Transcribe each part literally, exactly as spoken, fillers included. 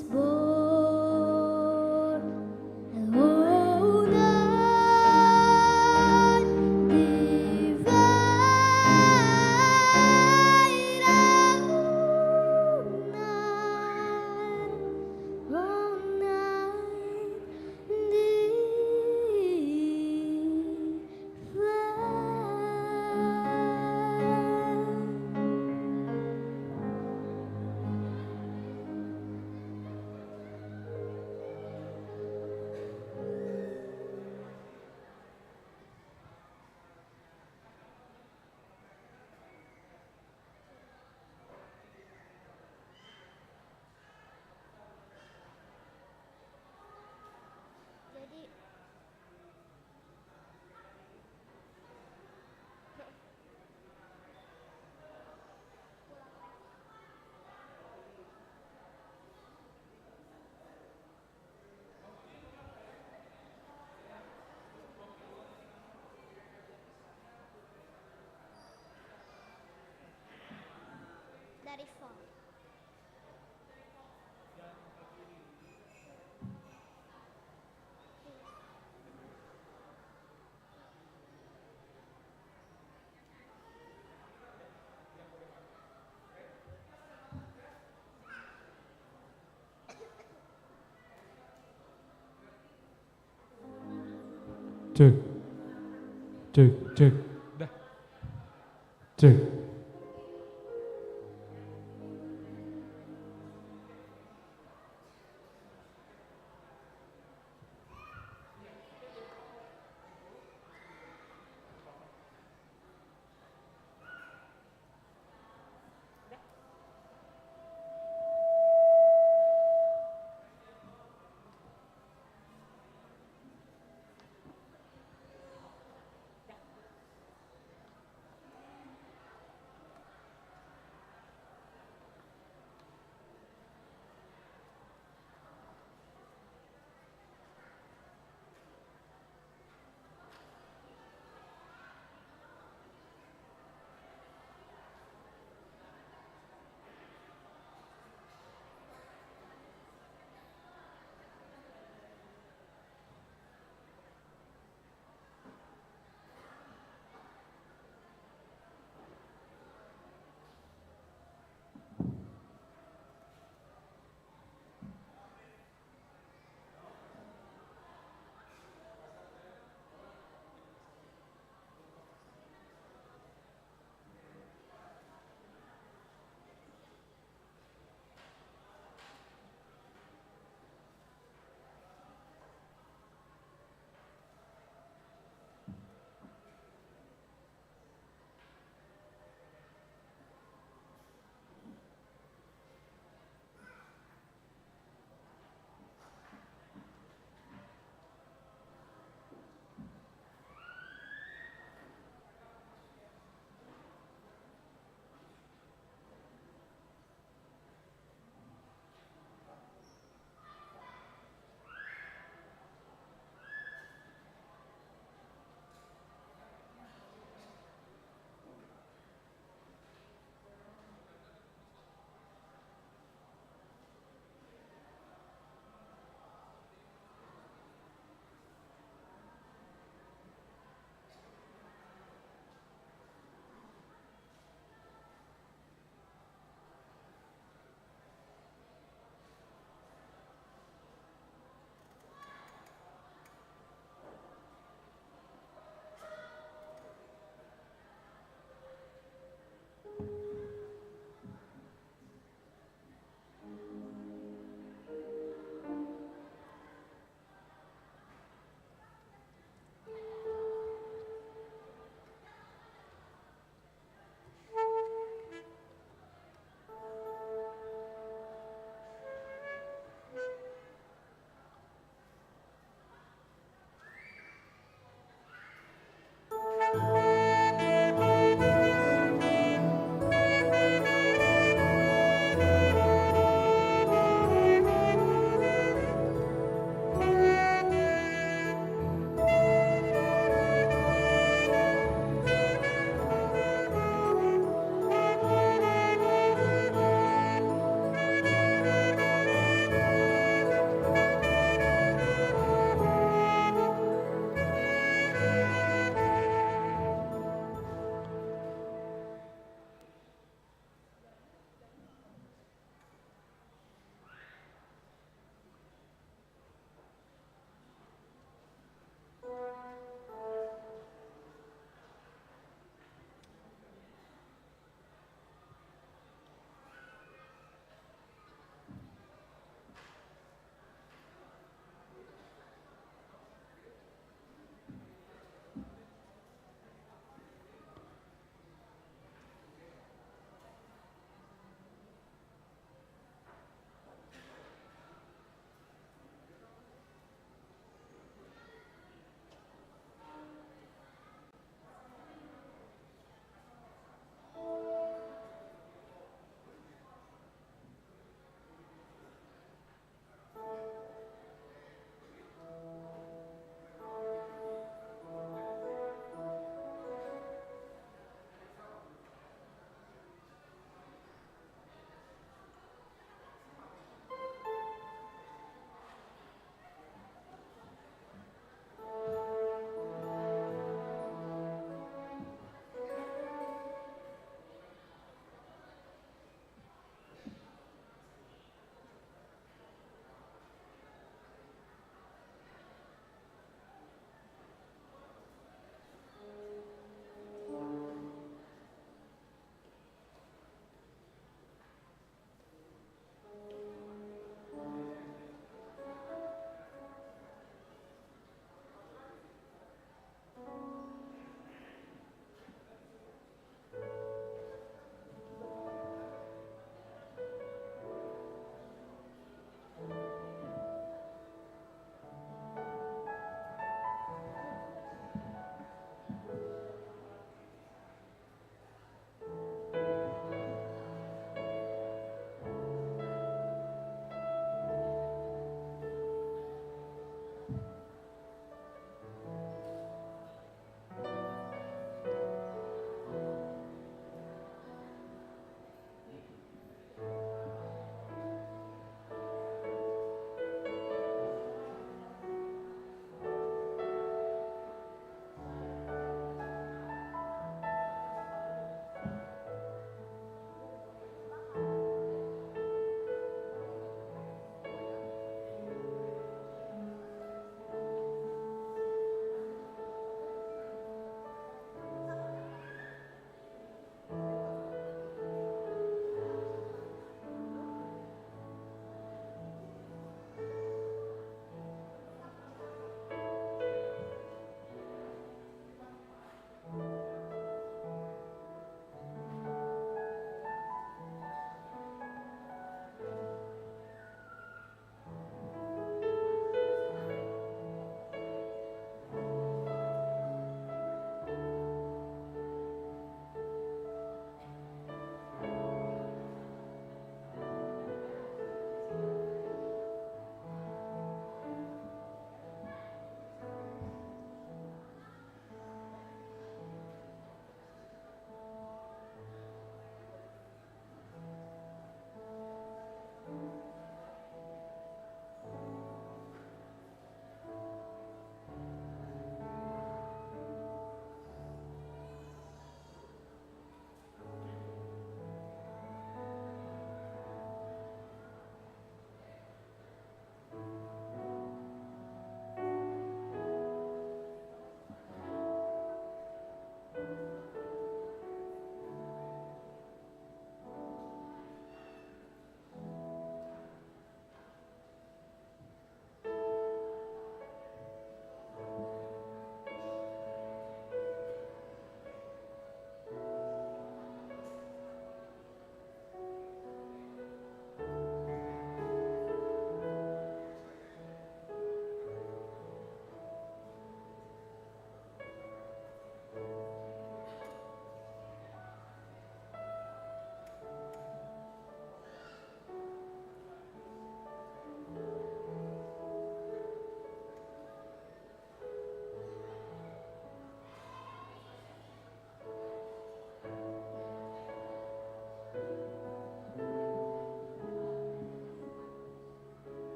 Born, oh, night divine, oh, night, oh, night divine. Jadi, dari phone. Cek. Cek, cek. Dah. Cek.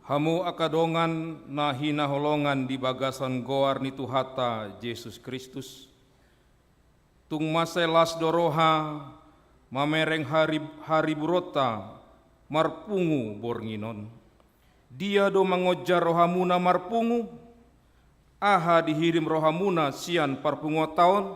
Hamu angka dongan na hinaholongan di bagasan goar ni Tuhanta Jesus Kristus, tung mansai las do roha mamereng harib-, hariburonta marpungu borngin on. Dia do mangonjar rohamuna marpungu? Aha dihirim rohamuna sian parpunguonta on?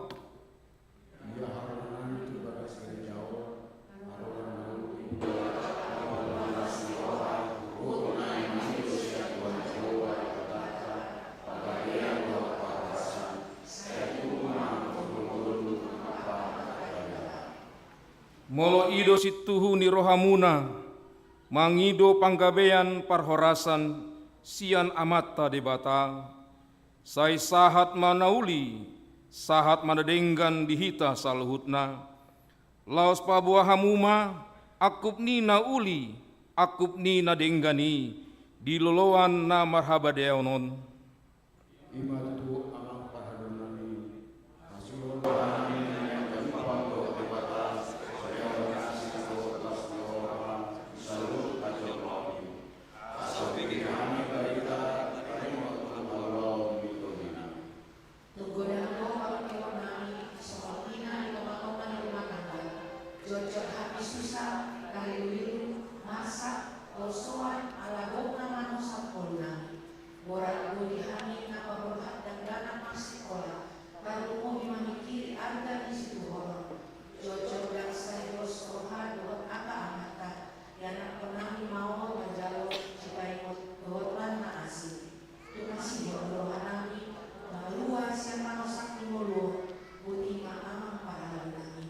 Molo i do sintuhu ni rohamuna mangido panggabean parhorasan sian Amanta Debata, sai sahat ma na uli, sahat ma na denggan di hita saluhutna. Laos paboa hamu ma angkup ni na uli, angkup ni na denggan i di loloan na marhabadeaon on. I ma tutu Amang parhalado nami, hasuhuton nami na nianggapan dohot Debata, sai adopan asi dohot las ni roha di saluhut hajolmaon i. Asa hupingkiri hami barita, tarima tu haluaon ni tondi nami. Tung godang do pangkeon nami, songon i na di tongatonga ni rumah tangga. Jotjot hami susa, tarilulilu, marsak, holsoan, ala gok na manosak ngolu nami. Borat do di hami na paborhat dangdanan marsikola, tarlumobi mamingkiri arga ni situhoron. Jotjot ndang sai dos roha dohot angka amanta, ianakhon nami ma on manjalo sipaingot dohot lan na asing. Tung masihol do roha nami, malua sian manosak ni ngolu on, botima Amang parhalado nami.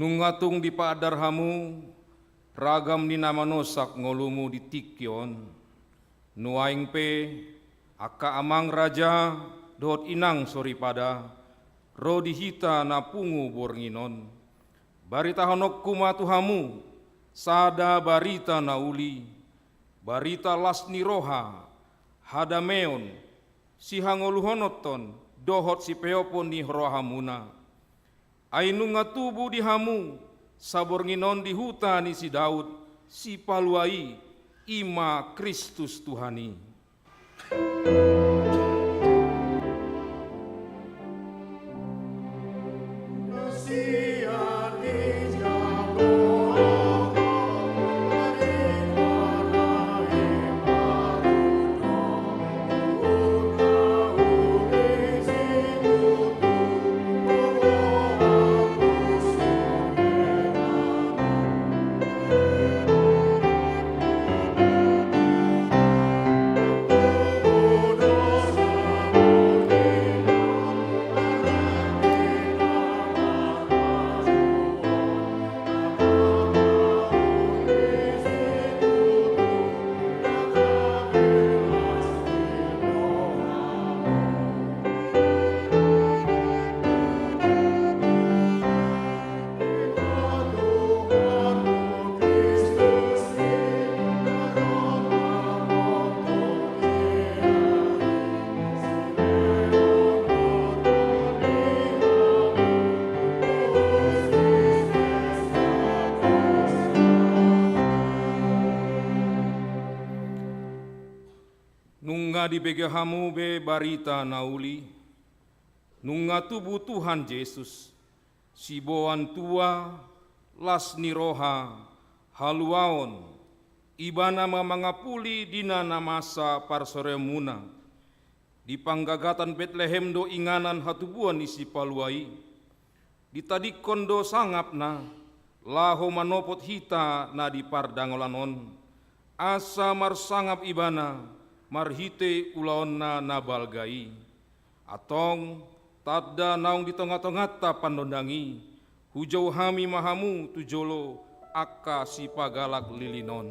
Nunga tung dipaandar hamu ragam ni na manosak ngolumu di tingki on. Nuaeng pe, angka amang raja dohot inang soripada, ro di hita na pungu borngin on. Baritahononku ma tu hamu sada barita na uli, barita las ni roha, hadameon, sihangoluhononton dohot sipeopon ni rohamuna. Ai nunga tubu di hamu saborngin on di huta ni si Daud, Sipalua i, i ma Kristus Tuhan i. Nunga dibege hamu be barita na uli, nunga tubu Tuhan Jesus, siboan tua, las ni roha, haluaon, Ibana ma mangapuli di na na masa parsoreonmuna. Di panggagatan Betlehem do inganan hatubuan ni Sipalua i. Ditadingkon do sangapna, laho manopot hita na di pardangolan on, asa marsangap Ibana marhite ulaonna na balga i. Antong, tanda naung di tonga-tonganta pandondang i, hujou hami ma hamu tu jolo angka sipagalak lilin on.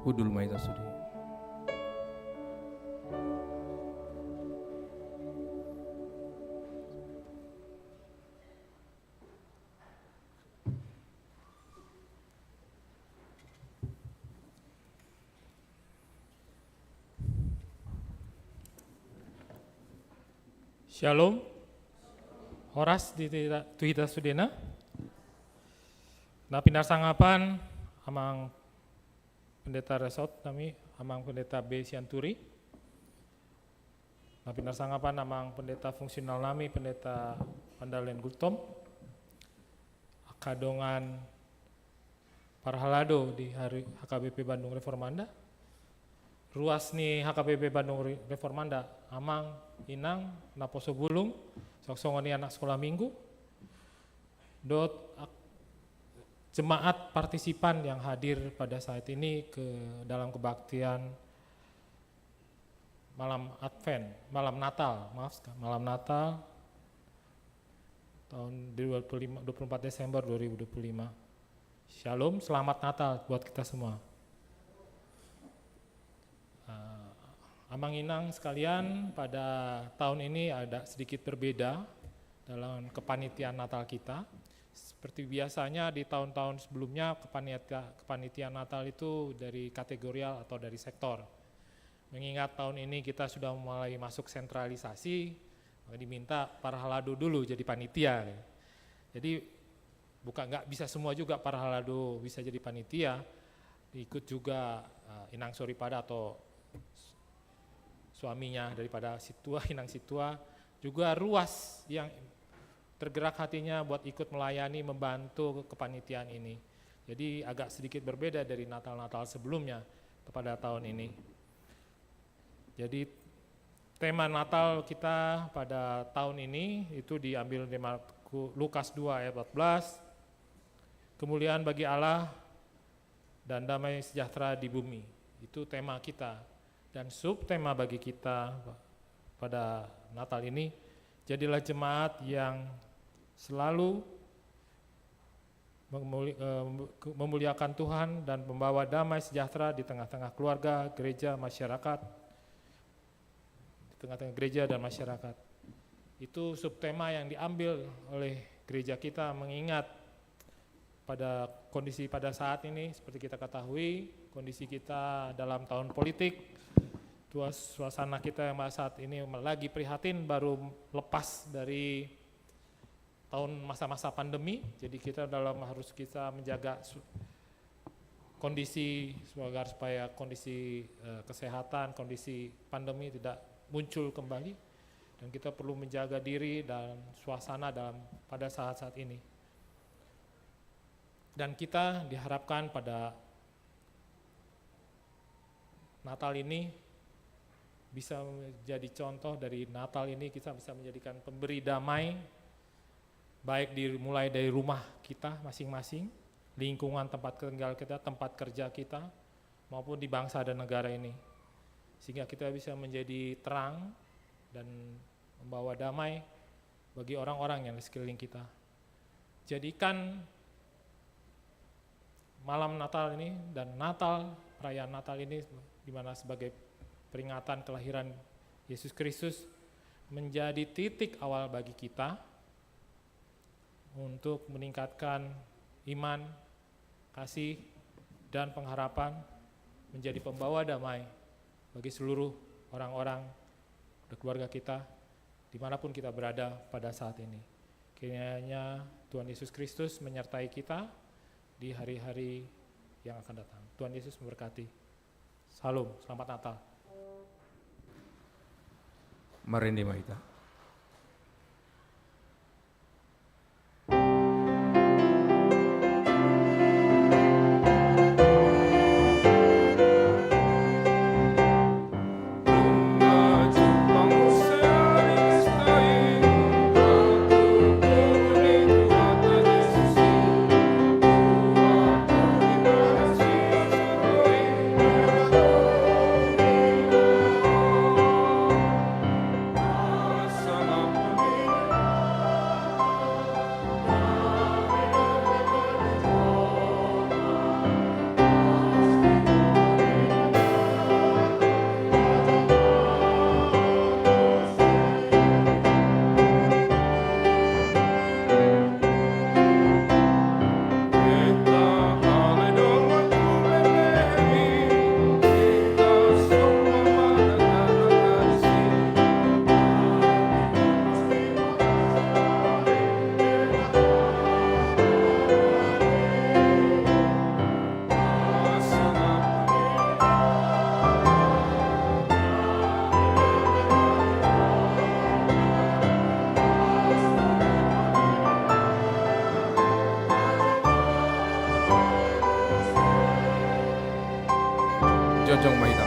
Hundul ma hita sude. Syalom. Horas di hita, tu hita sudena. Na pinarsangapan amang pendeta resort nami, amang pendeta B Sianturi. Na pinarsangapan amang pendeta fungsional nami, pendeta Pandalen Gultom. Angka dongan parhalado di hari H K B P Bandung Reformanda. Ruas ni H K B P Bandung Re-, Reformanda, amang, inang, naposo bulung, songon i anak sekolah minggu, dohot ak-, jemaat partisipan yang hadir pada saat ini ke dalam kebaktian malam Advent, malam Natal, maaf, malam Natal tahun dua puluh lima, dua puluh empat Desember dua ribu dua puluh lima. Syalom, selamat Natal buat kita semua. Eh, Amang Inang sekalian, pada tahun ini ada sedikit berbeda dalam kepanitiaan Natal kita. Seperti biasanya di tahun-tahun sebelumnya, kepanitia-, kepanitiaan Natal itu dari kategorial atau dari sektor. Mengingat tahun ini kita sudah mulai masuk sentralisasi, maka diminta parhalado dulu jadi panitia. Jadi, bukan nggak bisa semua juga parhalado bisa jadi panitia, ikut juga, eh, Inang Soripada atau suaminya daripada Sintua, Inang Sintua, juga ruas yang tergerak hatinya buat ikut melayani, membantu kepanitiaan ini. Jadi agak sedikit berbeda dari Natal-Natal sebelumnya pada tahun ini. Jadi tema Natal kita pada tahun ini itu diambil dari Marku-, Lukas dua ayat empat belas. Kemuliaan bagi Allah dan damai sejahtera di bumi. Itu tema kita. Dan subtema bagi kita pada Natal ini, jadilah jemaat yang selalu memuli-, eh, memuliakan Tuhan dan membawa damai sejahtera di tengah-tengah keluarga, gereja, masyarakat, di tengah-tengah gereja dan masyarakat. Itu subtema yang diambil oleh gereja kita, mengingat pada kondisi pada saat ini, seperti kita ketahui, kondisi kita dalam tahun politik, tua-, suasana kita yang pada saat ini lagi prihatin, baru lepas dari tahun masa-masa pandemi. Jadi kita dalam harus kita menjaga su-, kondisi, agar supaya kondisi, eh, kesehatan, kondisi pandemi tidak muncul kembali. Dan kita perlu menjaga diri dan suasana dalam, pada saat-saat ini. Dan kita diharapkan pada Natal ini bisa menjadi contoh, dari Natal ini kita bisa menjadikan pemberi damai, baik di, mulai dari rumah kita masing-masing, lingkungan tempat tinggal kita, tempat kerja kita, maupun di bangsa dan negara ini. Sehingga kita bisa menjadi terang dan membawa damai bagi orang-orang yang di sekeliling kita. Jadikan malam Natal ini dan Natal, perayaan Natal ini, di mana sebagai peringatan kelahiran Yesus Kristus, menjadi titik awal bagi kita untuk meningkatkan iman, kasih, dan pengharapan, menjadi pembawa damai bagi seluruh orang-orang dan keluarga kita, dimanapun kita berada pada saat ini. Kiranya Tuhan Yesus Kristus menyertai kita di hari-hari yang akan datang. Tuhan Yesus memberkati. Shalom, selamat Natal. Marende ma hita. Jongjong ma hita.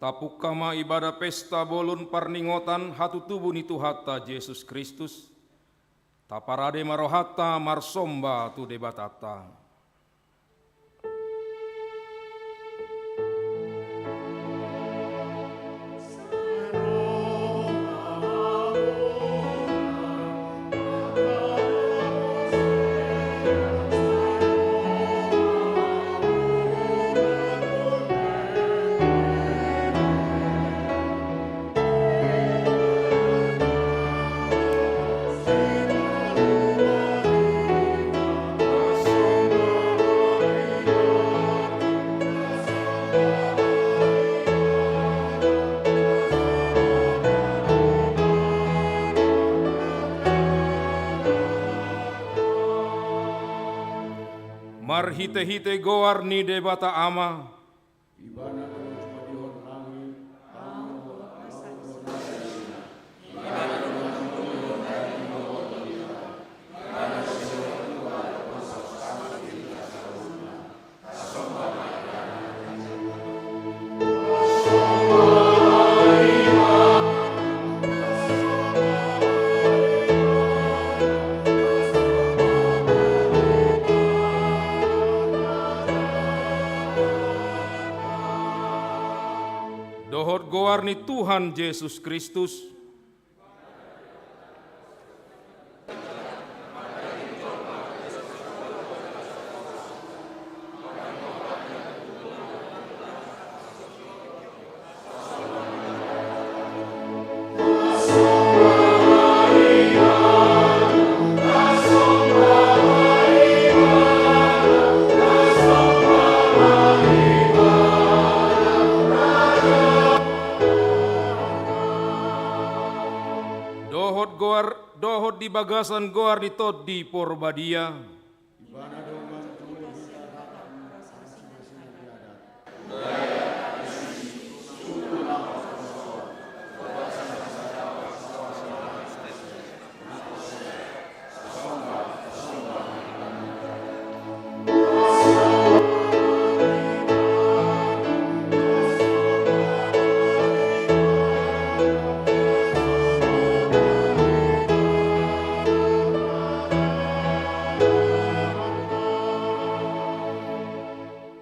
Tapungka ma ibadah pesta bolon parningotan hatutubu ni Tuhanta Jesus Kristus. Taparade ma rohanta marsomba tu Debatanta. Hite-hite goar ni Debata Ama. Dohot goar ni Tuhan Jesus Kristus. Dohot goar, dohot di bagasan goar ni Tondi Porbadia.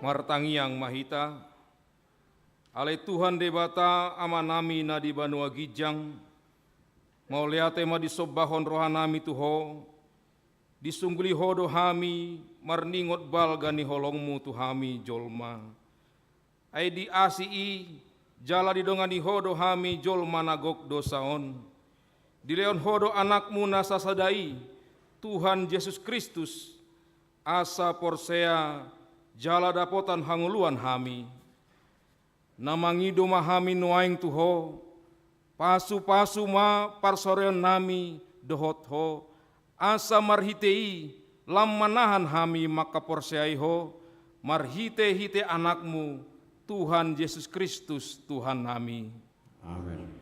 Martangiang ma hita. Ale Tuhan Debata, Amanami na di banua ginjang, mauliate ma disombahon rohanami tu Ho. Disungguli Ho do hami marningot balga ni holongMu tu hami jolma. Ai di asi i jala didongani Ho do hami jolma na gok dosa on. Dilehon Ho do AnakMu na sasada i, Tuhan Jesus Kristus, asa porsea jala dapotan hangoluan hami. Na mangido ma hami nuaeng tu Ho, pasu-pasu ma parsaoraionnami dohot Ho, asa marhite i lam manahan hami mangkaporseai Ho, marhite-hite AnakMu, Tuhan Jesus Kristus, Tuhannami. Amen.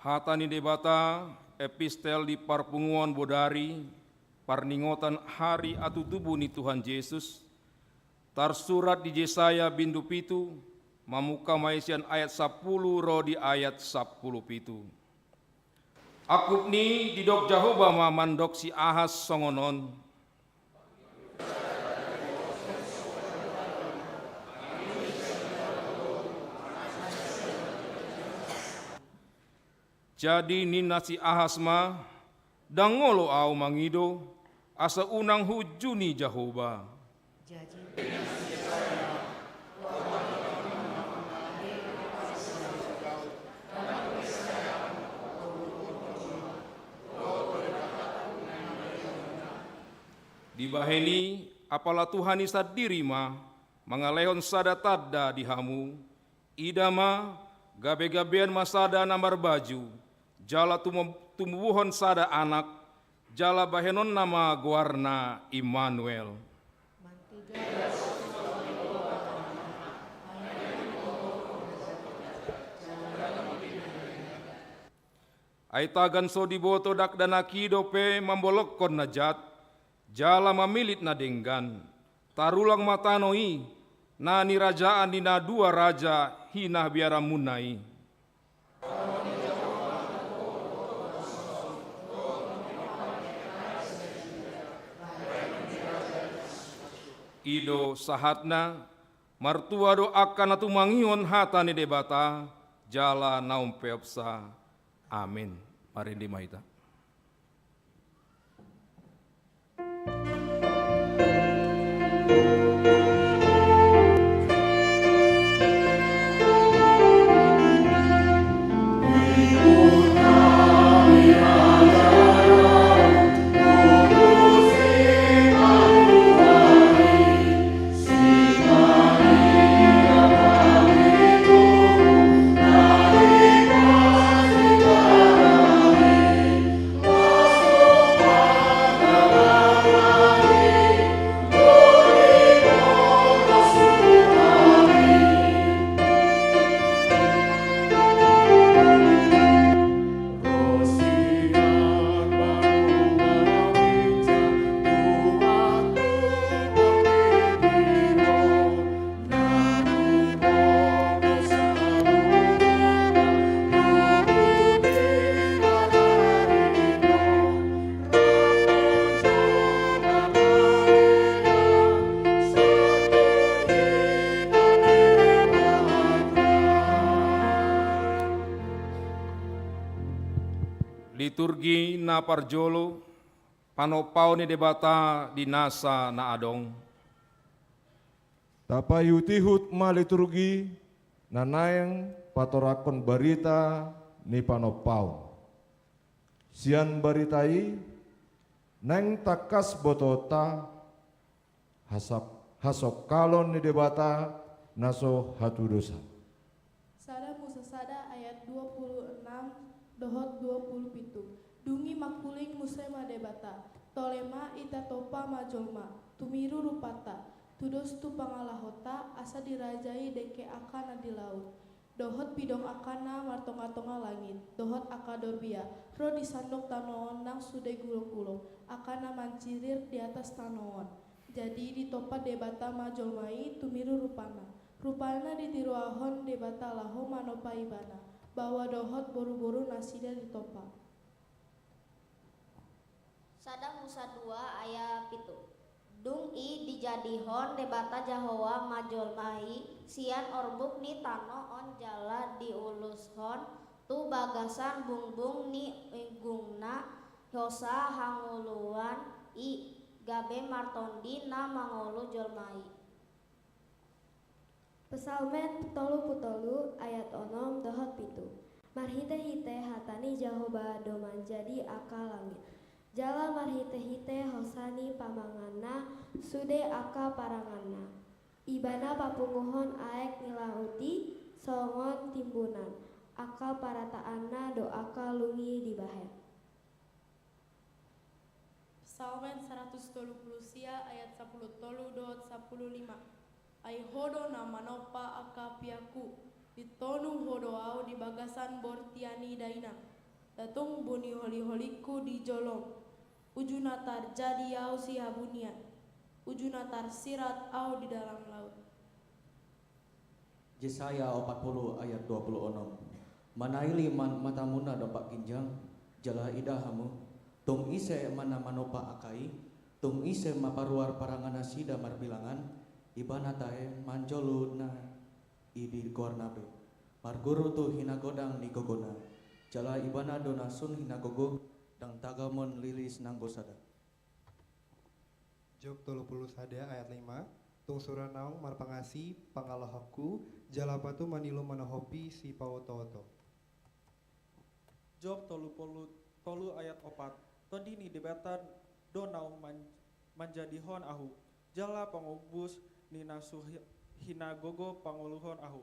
Hata ni Debata, epistel di parpunguan bodari, parningotan hari atutubu ni Tuhan Jesus, tarsurat di Jesaya bindu pitu, mamungka ma i sian ayat sampulu ro di ayat sampulu pitu. Angkup ni i didok Jahowa ma mandok si Ahas songon on: Jadi ninna si Ahas ma, "Ndang olo ahu mangido, asa unang huunjuni Jahowa." Jadi dibahen i, apala Tuhan i sandiri ma mangalehon sada tanda di hamu. Ida ma, gabe-gabean ma sada na marbaju, jala tumu-, tumubuhon sada anak, jala bahenonna ma goarna Immanuel. Ai tagan so diboto dakdanak i dope mambolongkon na jat, jala mamilit na denggan. Tarulang ma tano i, na nirajaan ni na dua raja hinabiaranmuna i. I do sahatna. Martua do angka na tumangihon hata ni Debata jala na umpeopsa. Amin. Marende ma hita. Liturgi na parjolo, panompaon ni Debata di nasa na adong. Tapaihut-ihut ma liturgi na naeng patorangkon barita ni panompaon. Sian barita i naeng tangkas botoonta hasap-, hasongkalon ni Debata na so hatudosan. Sada Musa sada ayat dua puluh enam dohot dua puluh pitu. Dung i mangkuling muse ma Debata, tole ma, ita tompa ma jolma, tumiru rupanta, tudos tu pangalahonta, asa dirajai dengke angka na di laut, dohot pidong angka na martonga-tonga langit, dohot angka dorbia ro di sandok tano on nang sude gulong-gulong, angka na mancirir di atas tano on. Jadi ditompa Debata ma jolma i tumiru rupana. Rupana ditiruhon Debata laho manompa ibana, baoa dohot boru-boru nasida ditompa. Sada Musa dua ayat pitu. Dung i dijadihon Debata Jahowa ma jolma i sian orbuk ni tano on jala diulushon tu bagasan bungbung ni inggungna hosa hangoluan i, gabe martondi na mangolu jolma i. Psalmen tolu pulu tolu ayat onom dohot pitu. Marhite-hite hata ni Jahowa do manjadi angka langit, jala marhite-hite hosa ni pamanganna sude angka paranganna. Ibana papunguhon aek ni laut i songon timbunan, angka parataanna do angka lungi dibahen. Psalmen saratus tolu pulu sia ayat sapulu tolu dohot sapulu lima. Ai Ho do na manompa angka piakku, ditonu Ho do ahu di bagasan bortian ni dainang, da tung buni holi-holingku di jolom. Uju na tarjadi ahu sihabunian, uju na tarsirat ahu di dalam laut. Jesaya opat pulu ayat dua pulu onom. Manaili ma matamuna dompak ginjang, jala ida hamu, tung ise ma na manompa angka i, tung ise ma paruar parangan nasida marbilangan, ibana tahe manjou uluhutna i di goarna be, marguru tu hinagodang ni gogona, Jala Ibana do na sun hinagogo, ndang tagamon lilis nanggo sada. Job tolu pulu sada ayat lima. Tung sura naung marpangasi pangalahonku, jala patum manilo manohopi sipaotooto. Job tolu pulu tolu ayat opat. Tondi ni Debata do naung man-, manjadihon ahu, jala pangombus ni na sun hi-, hinagogo pangoluhon ahu.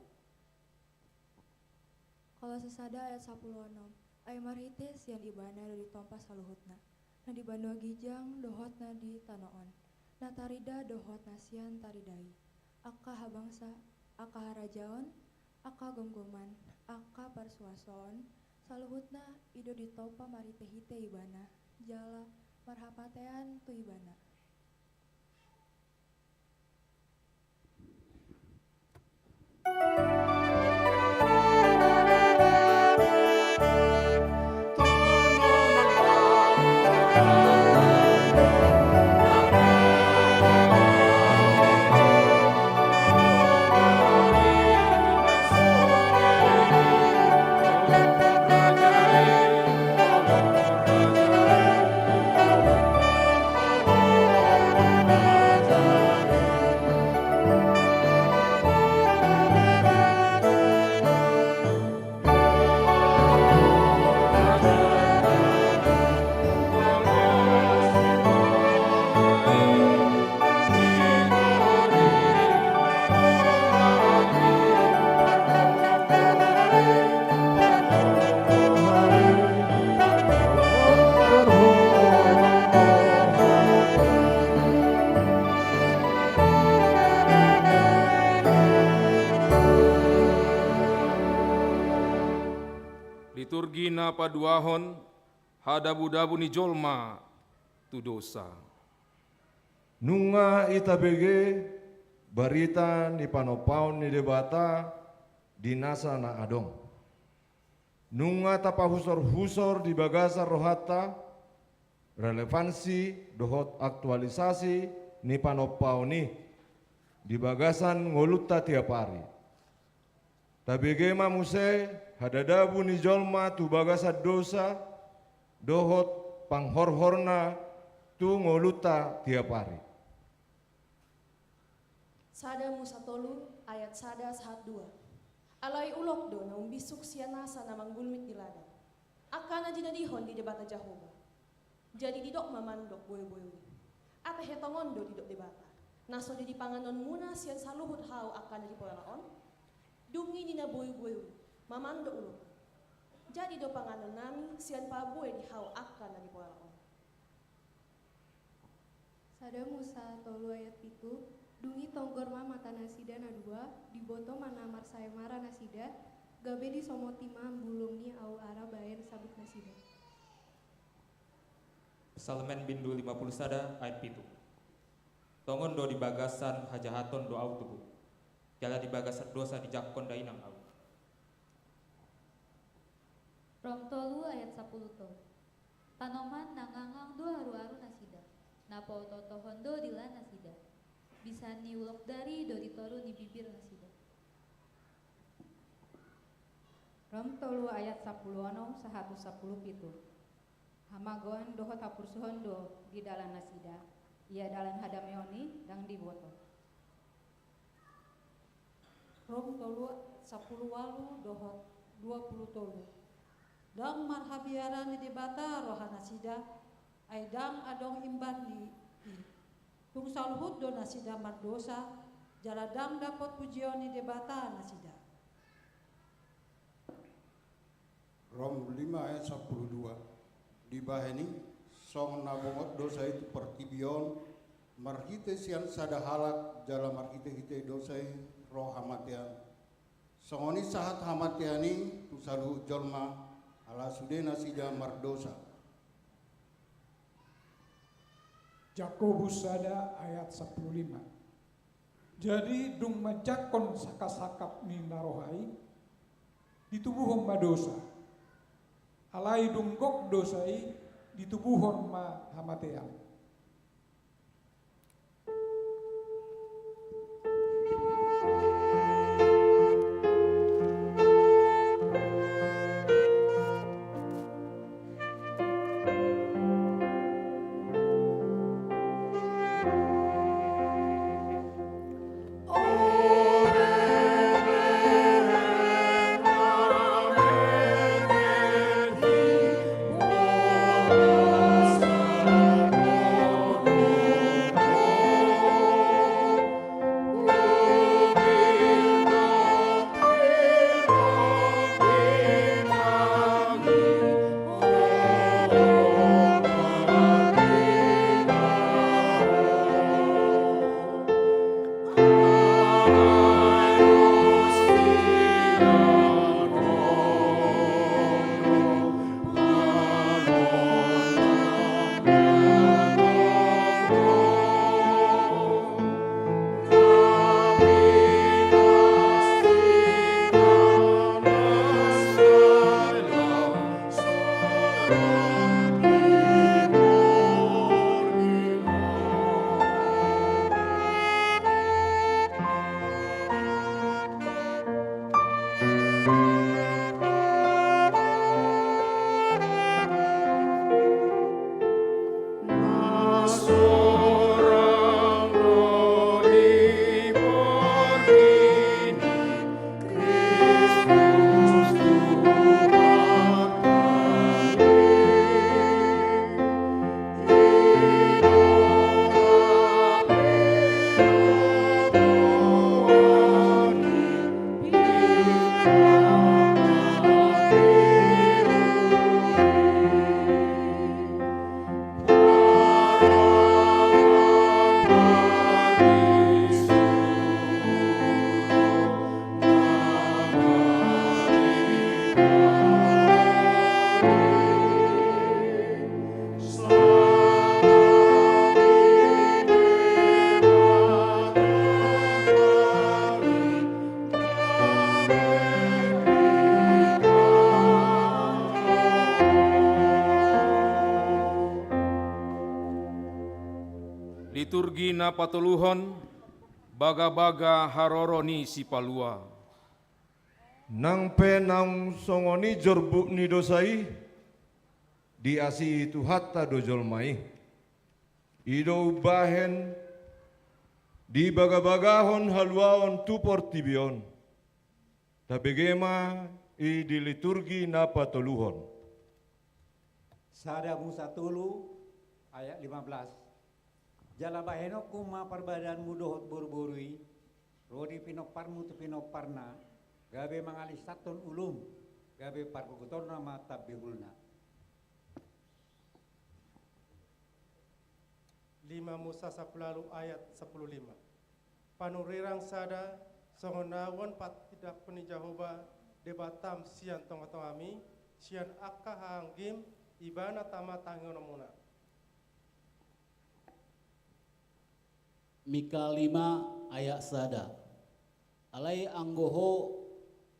Kolose sada ayat sapulu onom. Ai marhite sian Ibana do ditompa saluhutna, na di banua ginjang dohot na di tano on, na tarida dohot na sian taridai, angka habangsa, angka harajaon, angka gomgoman, angka parsuasoon, saluhutna i do ditompa marhitehite Ibana, jala marhapatean tu Ibana. Liturgi na paduahon, hadabudabu ni jolma tu dosa. Nunga i tabege barita ni panompaon ni Debata di nasa na adong. Nunga tapahusorhusor di bagasan rohanta relevansi dohot aktualisasi ni panompaon i di bagasan ngolunta tiap ari. Tabege ma muse hadadabu ni jolma tu bagasan dosa dohot panghorhorna tu ngolunta tiap ari. Sada Musa tolu ayat sada sahat dua. Alai ulok do na umbinsuk sian nasa na manggulmit di ladang, angka na jinadihon ni Debata Jahowa. Jadi didok ma mandok boheboheu i. Ate he tongon do didok Debata, na so jadi panganonmuna sian saluhut hau angka na di pola on? Dung i ninna boheboheu i, mamando ulok. Jadi do panganonnami sian pabue di hau angka na di pola on. Sada Musa tolu ayat pitu. Dung i tonggor ma mata nasida na dua, diboto ma na marsayamara nasida, gabe disomoti ma bulung ni aul ara baen sabuk nasida. Psalmen bindu lima pulu sada ayat pitu. Tongon do di bagasan hajahaton do ahu tubu, jala di bagasan dosa dijangkon dainang ahu. Rom tolu ayat sapulu tolu. Tanoman na ngangang do aruaru nasida, na paotootohon do dila nasida. Bisan ni ulok dari do di toru ni bibir nasida. Rom tolu ayat sapulu onom sahat tu sapulu pitu. Hamagoan dohot hapursuhon do di dalan nasida, ia dalan hadameon i ndang diboto. Rom tolu sapulu ualu dohot dua pulu tolu. Ndang marhabiaran ni Debata roha nasida, ai ndang adong imbar ni i. Tung saluhut do nasida mardosa, jala ndang dapot pujion ni Debata nasida. Rom lima ayat sapulu dua. Dibahen i, songon na bongot dosa i tu portibi on, marhite sian sada halak jala marhitehite dosa i ro hamatean. Songon i sahat hamatean i tu saluhut jolma, ala sude nasida mardosa. Jakobus sada ayat sapulu lima. Jadi dung manjangkon sangkapsangkap ni na roha i, ditubuhon ma dosa. Alai dung gok dosa i, ditubuhon ma hamatean. Liturgi na patoluhon, bagabaga haroro ni Sipalua. Nang pe naung songon i jorbut ni dosa i, diasihi Tuhanta do jolma i. I do umbahen dibagabagahon haluaon tu portibi on. Tabege ma i di liturgi na patoluhon. Sada Musa tolu ayat lima belas. Jala bahenonku ma parbadaanmu dohot boruboru i, ro di pinomparmu tu pinomparna, gabe mangalisathon ulum, gabe pargogotonna ma tambihulna. Lima Musa sampulu ualu ayat sampulu lima. Panurirang sada, songon na on patindangkon ni Jahowa Debatam sian tongatongami, sian angka haanggim, Ibana tama tangiangmuna. Mika lima ayat sada. Alai anggo ho,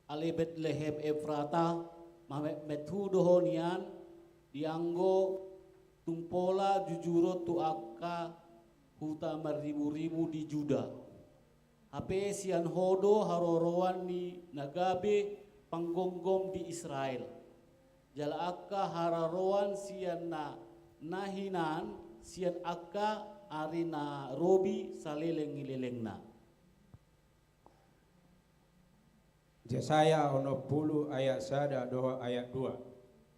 ale Betlehem Efrata, mametmet hu do ho nian, dianggo tung pola jujuron tu angka huta marriburibu di Juda. Hape sian ho do haroroan ni na gabe panggomgom di Israel. Jala angka haroroan sian na, na hinan sian angka ari na robi saleleng ni lelengna. Jesaya onom pulu ayat sada dohot ayat dua.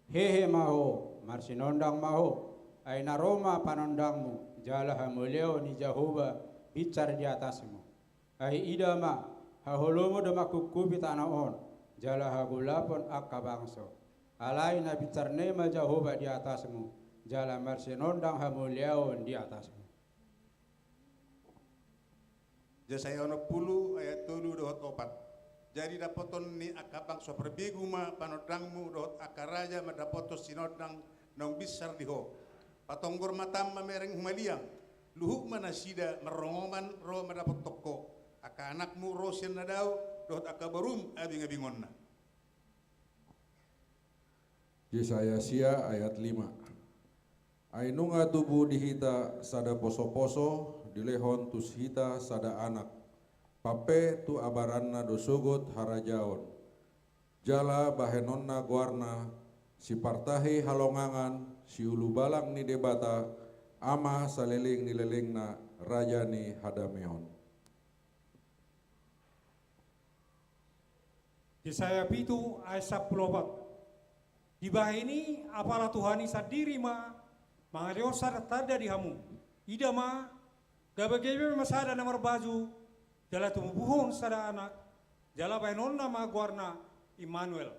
Hehe ma ho, marsinondang ma ho, ai na ro ma panondangmu, jala hamuliaon ni Jahowa binsar di atasmu. Ai ida ma, haholomon do mangkupkupi tano on, jala hagolapon angka bangso. Alai na binsarna i ma Jahowa di atasmu, jala marsinondang hamuliaon di atasmu. Jesaya onom pulu ayat tolu dohot opat. Jadi dapoton ni angka bangso parbegu ma panondangmu dohot angka raja mandapothon sinondang naung binsar di ho. Patonggor matam mamereng humaliang, luhut ma nasida marrongoman ro mandapothon ho. Angka anakmu ro sian na dao dohot angka borum abingabingonna. Jesaya sia ayat lima. Ai nunga tubu di hita sada posoposo, dilehon tu hita sada anak. Pampe tu abaranna do sogot harajaon. Jala bahenonna goarna, Sipartahi halongangan, Siulubalang ni Debata, Ama saleleng ni lelengna, Raja ni hadameon. Jesaya pitu ayat sampulu opat. Dibahen i apala Tuhan i sandiri ma mangalehon sada tanda di hamu. Ida ma, gabe gabe ma sada na marbaju, jala tumubuhon sada anak, jala bahenonna ma goarna Immanuel.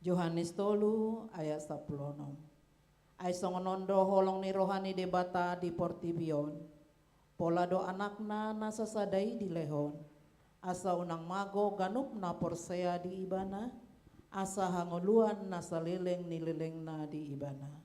Johannes tolu ayat sampulu onom. Ai songon on do holong ni roha ni Debata di portibi on. Pola do Anakna na sasada i dilehon, asa unang mago ganup na porsea di Ibana, asa hangoluan na saleleng ni lelengna di Ibana.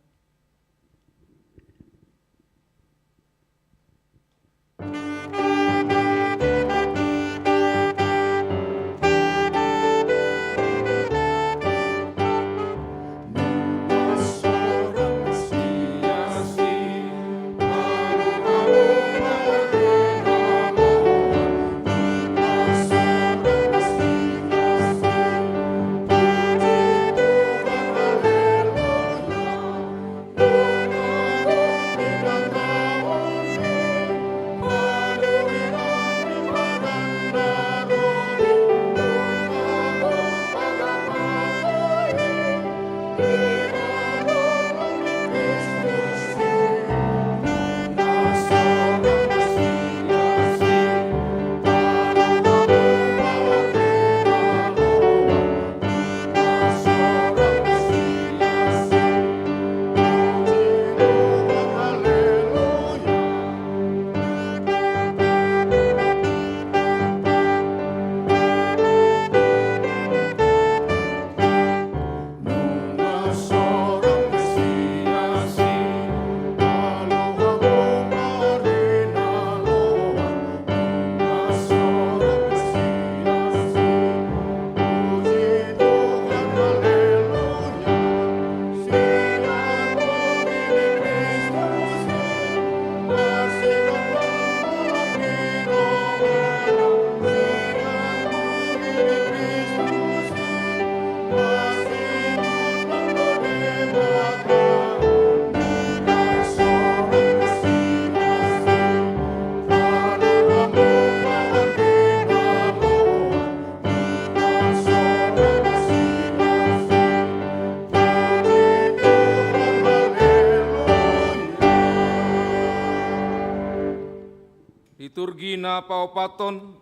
Na paopathon,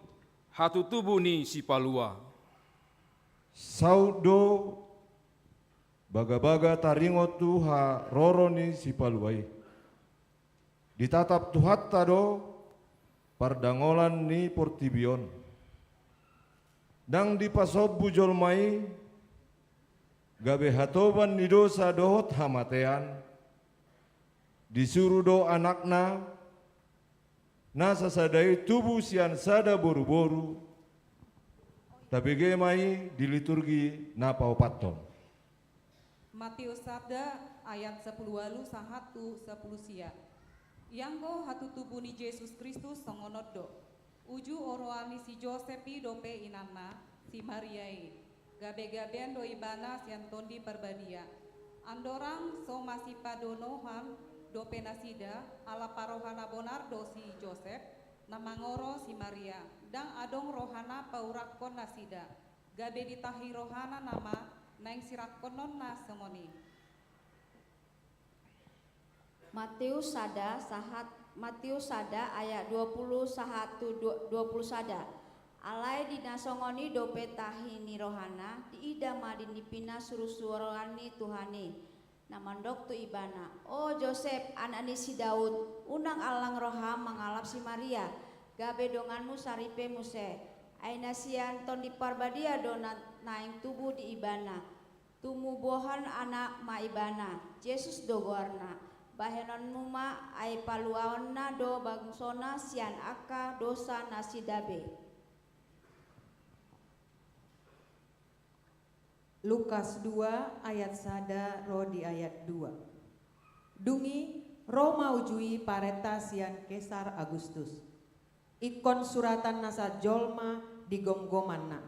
hatutubu ni Sipalua. Saut do bagabaga taringot tu haroro ni Sipalua i. Ditatap Tuhanta do pardangolan ni portibi on. Ndang dipasombu jolma i gabe hatoban ni dosa dohot hamatean. Disuru do Anakna na sasada i tubu sian sada boruboru. Tabege ma i di liturgi na paopathon. Matius sada ayat sapuluh ualu sahat tu sapuluh sia. Ianggo hatutubu ni Jesus Kristus songon on do. Uju oroan ni si Josep i dope inanna, si Maria i, gabegabean do ibana sian Tondi Parbadia. Andorang so masipadonohan dope nasida, ala parroha na bonar do si Josep, na mangoro si Maria, ndang adong rohana paurakkon nasida, gabe ditahi rohana nama naeng sirangkononna songon i. Matius sada sahat, Matius sada ayat dua puluh sahat tu dua, dua puluh sada. Alai di na songon i dope tahi ni rohana, diida ma di nipina surusuruan ni Tuhan i, na mandok tu ibana: O Josep, anak ni si Daud, unang allang roham mangalap si Maria, gabe donganmu saripe muse. Ai na sian Tondi Parbadia do na naeng tubu di ibana. Tumubuhon anak ma ibana, Jesus do goarna. Bahenonmu ma, ai paluaonna do bangsona sian angka dosa nasida be. Lukas dua ayat sada ro di ayat dua. Dung i ro ma uju i parenta sian Kesar Agustus. Ingkon suratan nasa jolma di gomgomanna.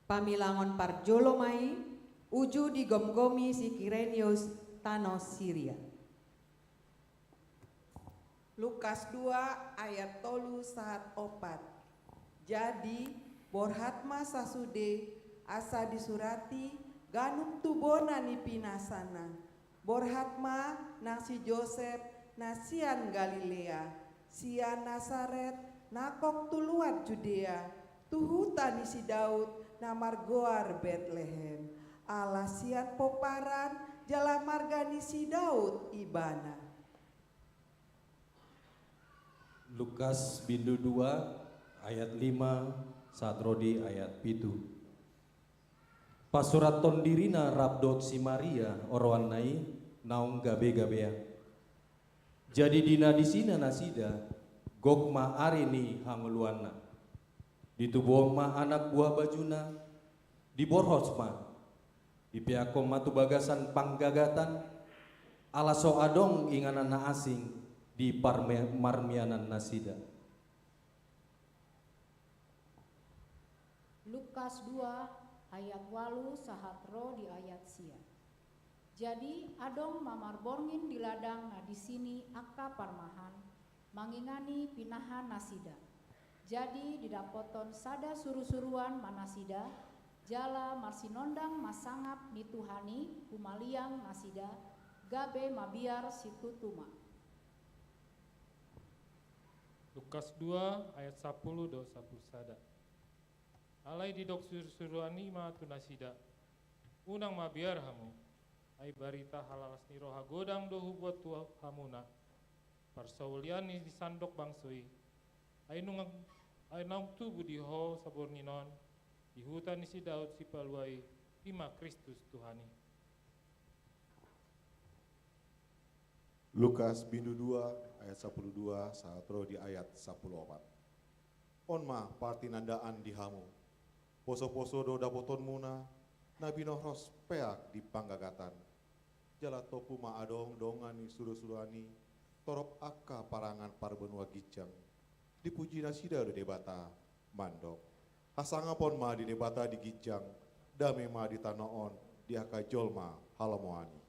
Pamilangon parjolo ma i, uju digomgomi si Kirenius tano Siria. Lukas dua ayat tolu sahat opat. Jadi, borhat ma sasude, asa disurati ganup tubona ni pinasana. Borhat ma nang si Josep na sian Galilea, sian Nasaret, nangkok tu luat Judea, tu huta ni si Daud na margoar Betlehem, ala sian pomparan jala marga ni si Daud ibana. Lukas bindu dua ayat lima sahat ro di ayat pitu. Pasurathon dirina rap dohot si Maria oroanna i naung gabegabean. Jadi di na disina nasida, gok ma ari ni hangoluanna. Ditubuhon ma anak buha bajuna, diborhos ma, dipeakhon ma tu bagasan panggagatan, ala so adong inganan na asing di parme-, marmianan nasida. Lukas dua ayat ualu sahat ro di ayat sia. Jadi adong ma marborngin di ladang na disini angka parmahan, mangingani pinahan nasida. Jadi didapothon sada surusuruan ma nasida, jala marsinondang ma sangap ni Tuhan i humaliang nasida, gabe mabiar situtu ma. Lukas dua ayat sapuluh dohot sapuluh sada. Alai didok surusuruan i ma tu nasida: Unang mabiar hamu, ai barita halalas ni roha godang do hubuat tu hamuna, parsaulian ni sandok bangso i. Ai nunga, ai naung tubu di ho saborngin on, di huta ni si Daud Sipalua i, i ma Kristus Tuhan i. Lukas bindu dua ayat sapuluh dua sahat ro di ayat sapuluh opat. On ma partinandaan di hamu. Posoposo do dapothonmuna, na binorhos peak di panggagatan. Jala tompu ma adong dongan ni surusuruan i, torop angka parangan parbanua ginjang. Dipuji nasida do Debata, mandok: Hasangapon ma di Debata di ginjang, dame ma di tano on di angka jolma halomoan i.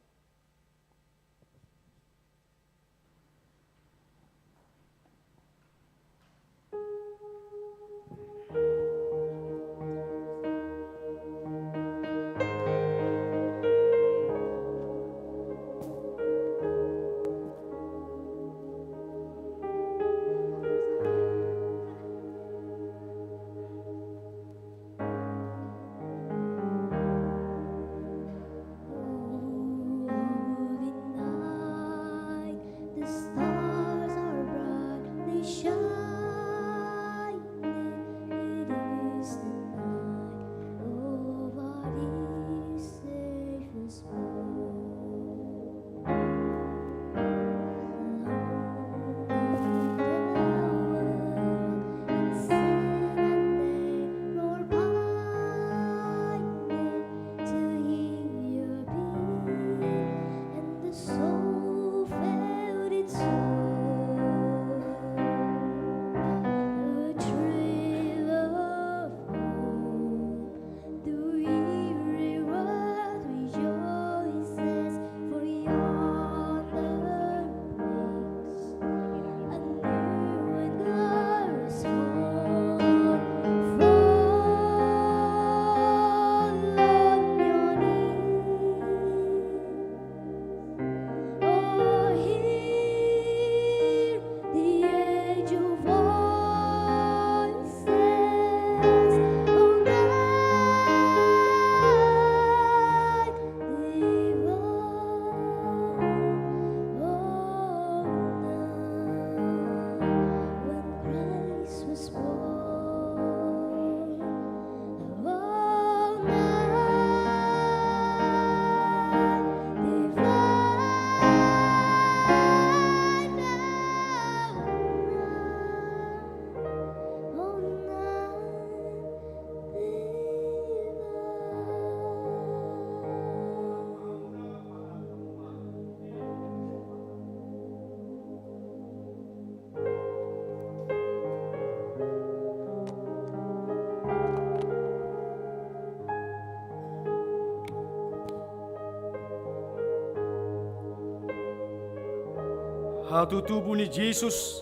Hatutubu ni Jesus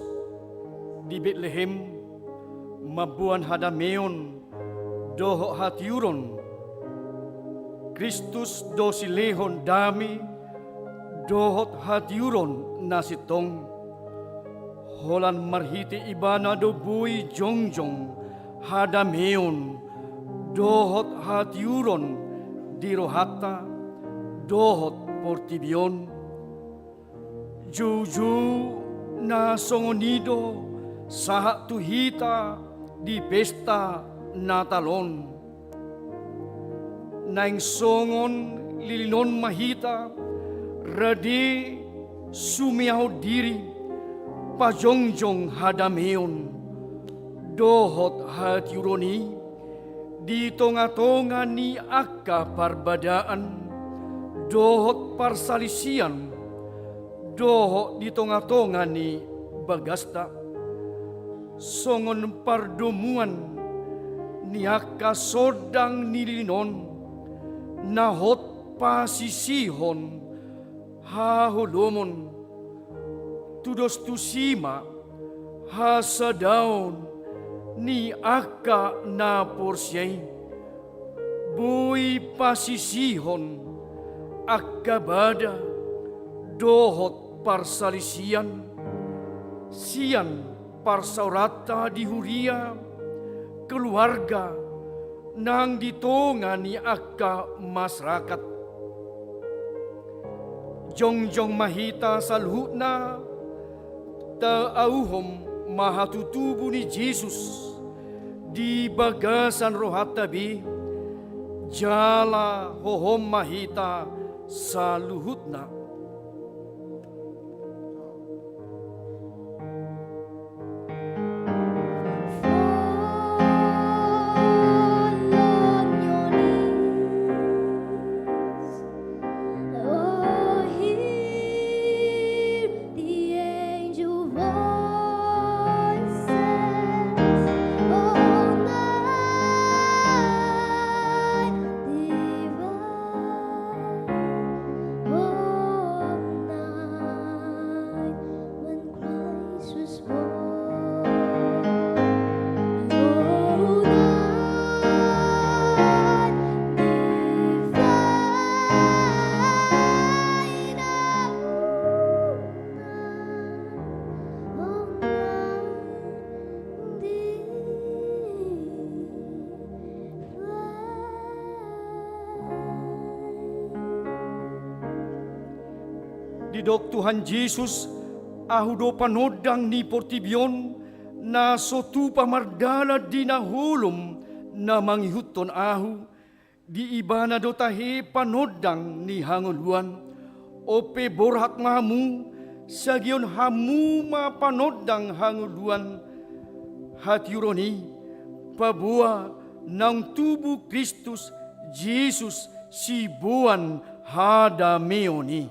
di Betlehem mamboan hadameon dohot hatiuron. Kristus do silehon dame dohot hatiuron na sintong. Holan marhite Ibana do boi jongjong hadameon dohot hatiuron di rohanta dohot portibi on. Joujou na songon i do sahat tu hita di pesta Natal on. Naeng songon lilin on ma hita, rade sumeaon diri, pajongjong hadameon dohot hatiuron i di tongatonga ni angka parbadaan dohot parsalisian, dohot di tongatonga ni bagasta. Songon pardomuan ni angka sondang ni lilin on, na hot pasisihon haholomon, tudos tusi ma hasadaon ni angka na porsea i. Boi pasisihon angka bada dohot parsalisian sian parsaoranta di huria, keluarga, nang di tonga ni angka masarakat. Jongjong ma hita saluhutna, taauhon ma hatutubu ni Jesus di bagasan rohanta be, jala hohom ma hita saluhutna. Didok Tuhan Jesus, Ahu do panondang ni portibi on, na so tupa mardalan di na holom na mangihuthon Ahu. Di Ibana do tahe panondang ni hangoluan. On pe borhat ma hamu, sagihon hamu ma panondang hangoluan. Hatiuron i paboa naung tubu Kristus Jesus siboan hadameon i.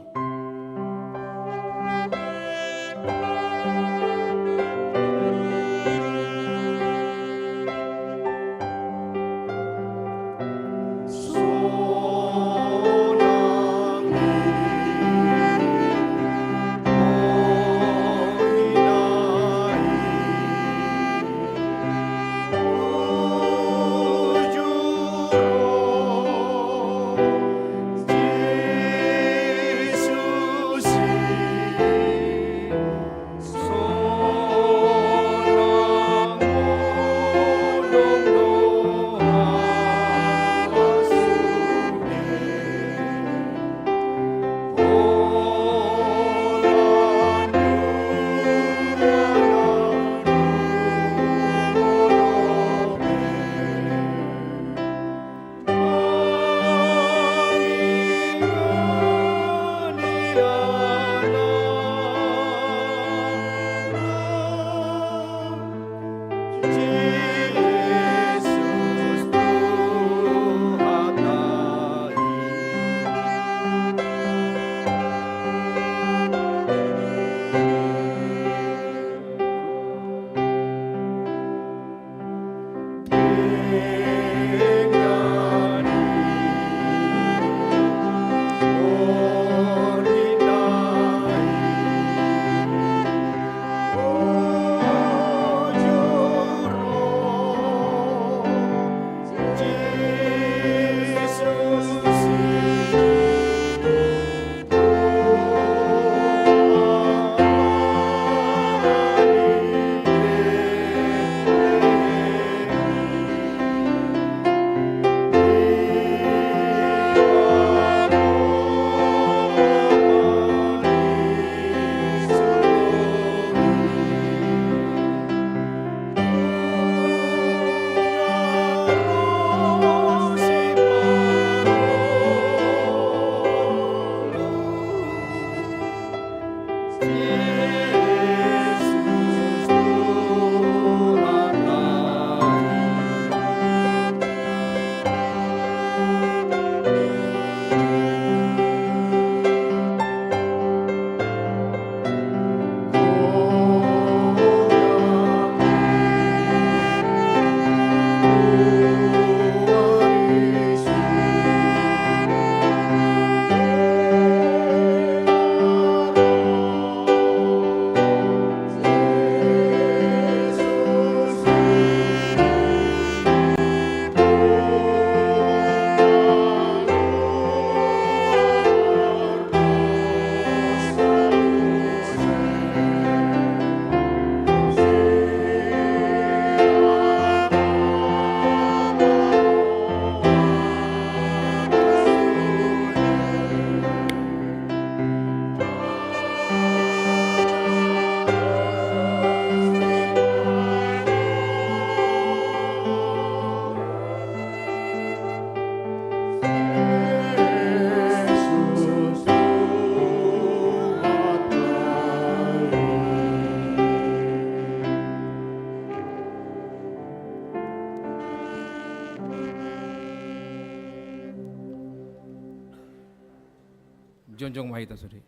Jongjong ma hita sude.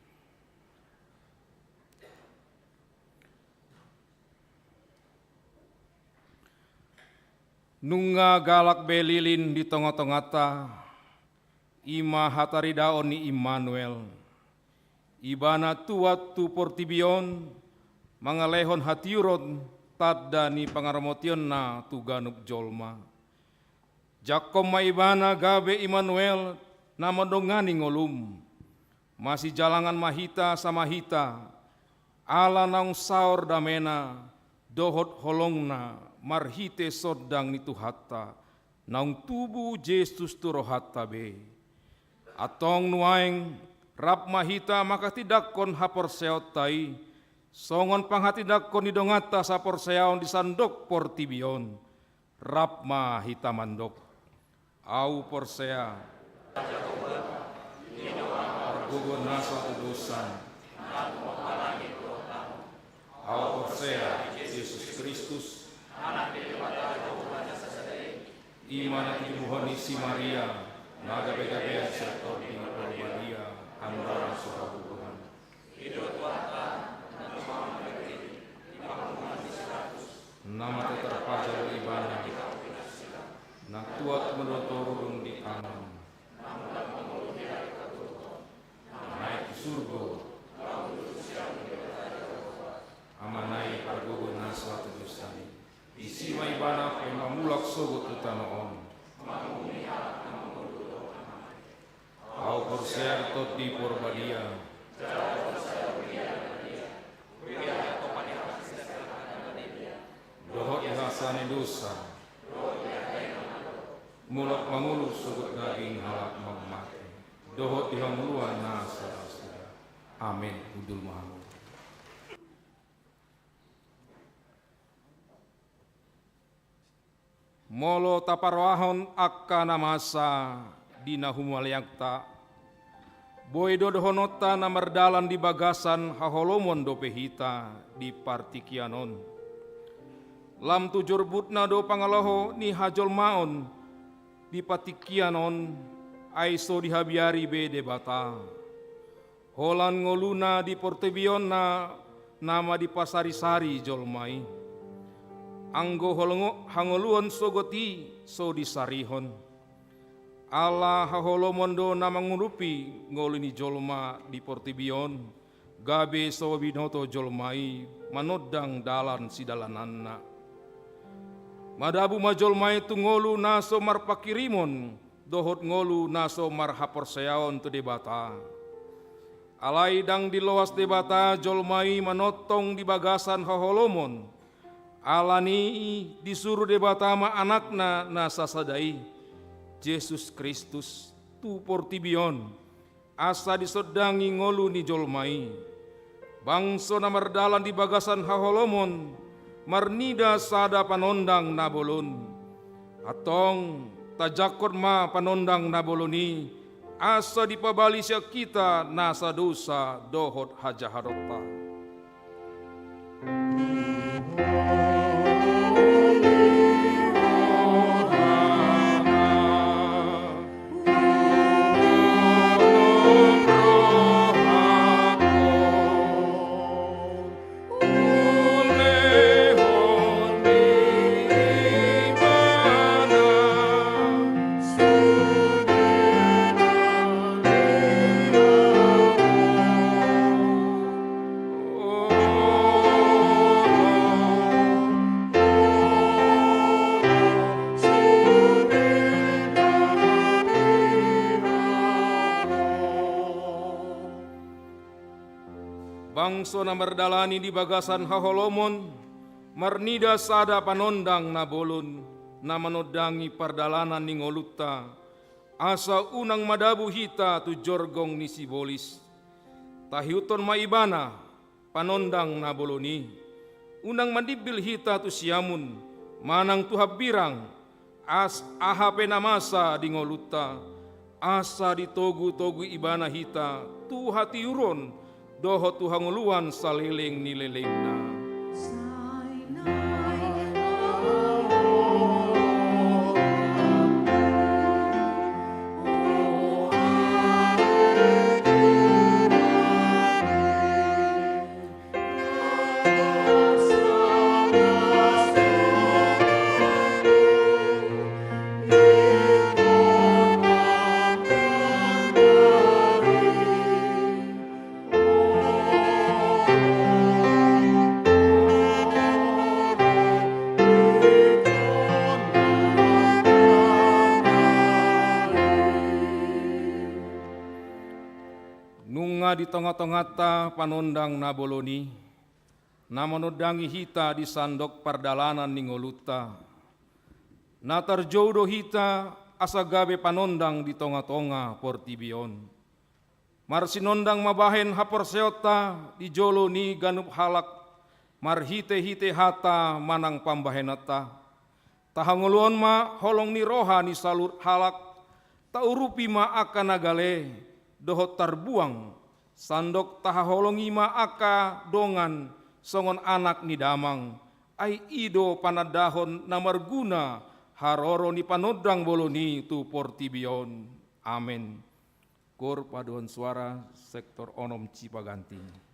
Nunga galak be lilin di tonga-tonganta, i ma hataridaon ni Immanuel. Ibana tuat tu portibi on, mangalehon hatiuron, tanda ni pangarmotionna tu ganup jolma. Jangkon ma Ibana gabe Immanuel, na mandongani ngolum. Masijalangan ma hita sama hita, ala naung saor damena, dohot holongna, marhite sondang ni Tuhanta, naung tubu Jesus tu rohanta be. Antong nuaeng, rap ma hita manghatindangkon haporseaonta i, songon panghatindangkon ni donganta saporseaon di sandok portibi on. Rap ma hita mandok. Ahu porsea. Pargogo na so tu dosa. Ahu porsea Jesus Kristus. I ma na tinibuhon ni si Maria, na gabe-gabean sian Tondi Porbadia, andalan so habubuhan. Na mate tarpajal Ibana, na tuat mandok toru dung di tangan. Naik tu surgo. Ama na i pargogo na so tu dosa i. Disi ma Ibana pe mamulak sogot tu tano on. Ahu porsea di Tondi Porbadia. Dohot di hasesaan ni dosa. Mulak mangolu sogot daging halak mate. Dohot di hangoluan na sada-sada. Amen. Hundul ma hamu. Molo taparrohahon angka na masa di na humaliangta, boi do dohononta na mardalan di bagasan haholomon dope hita di partingkian on. Lam tu jorbutna do pangalaho ni hajolmaon di partingkian on, ai so dihabiari be Debata. Holan ngoluna di portibi on na, na ma dipasari-sari jolma i. Anggo holongo-, hangoluan sogot i so disarihon. Ala haholomon do na mangurupi ngolu ni jolma di portibi on, gabe so binoto jolma i manondang dalan sidalananna. Madabu ma jolma i tu ngolu na so marpanghirimon, dohot ngolu na so marhaporseaon tu Debata. Alai ndang diloas Debata jolma i manongtong di bagasan haholomon. Ala ni i disuru Debata ma Anakna na sasada i, Jesus Kristus, tu portibi on, asa disondangi ngolu ni jolma i. Bangso na mardalan di bagasan haholomon, marnida sada panondang na bolon. Antong, tajangkon ma panondang na bolon i, asa dipabali sian hita nasa dosa dohot hajahatonta. Bangso na mardalani di bagasan haholomon, marnida sada panondang na bolon, na manondangi pardalanan ni ngolunta, asa unang madabu hita tu jorgong ni sibolis. Tahiuthon ma Ibana, panondang na bolon i. Unang mandimbil hita tu siamun, manang tu hambirang, asa aha pe na masa di ngolunta, asa ditogu-togu Ibana hita tu hatiuron dohot tu hangoluan saleleng ni lelengna. di tonga-tonganta panondang na bolon i, na manondangi hita di sandok pardalanan ni ngolunta. Na tarjou do hita asa gabe panondang di tonga-tonga portibi on. Marsinondang ma bahen haporseaonta di jolo ni ganup halak, marhite-hite hata manang pambahenanta. Tahangoluhon ma holong ni roha ni saluhut halak, taurupi ma angka na gale dohot tarbuang, sandok tahaholongi ma angka dongan songon anak ni damang, ai i do panandahon na marguna haroro ni panondang bolon i tu portibi on. Amen. Kor paduan suara sektor onom Cipaganti.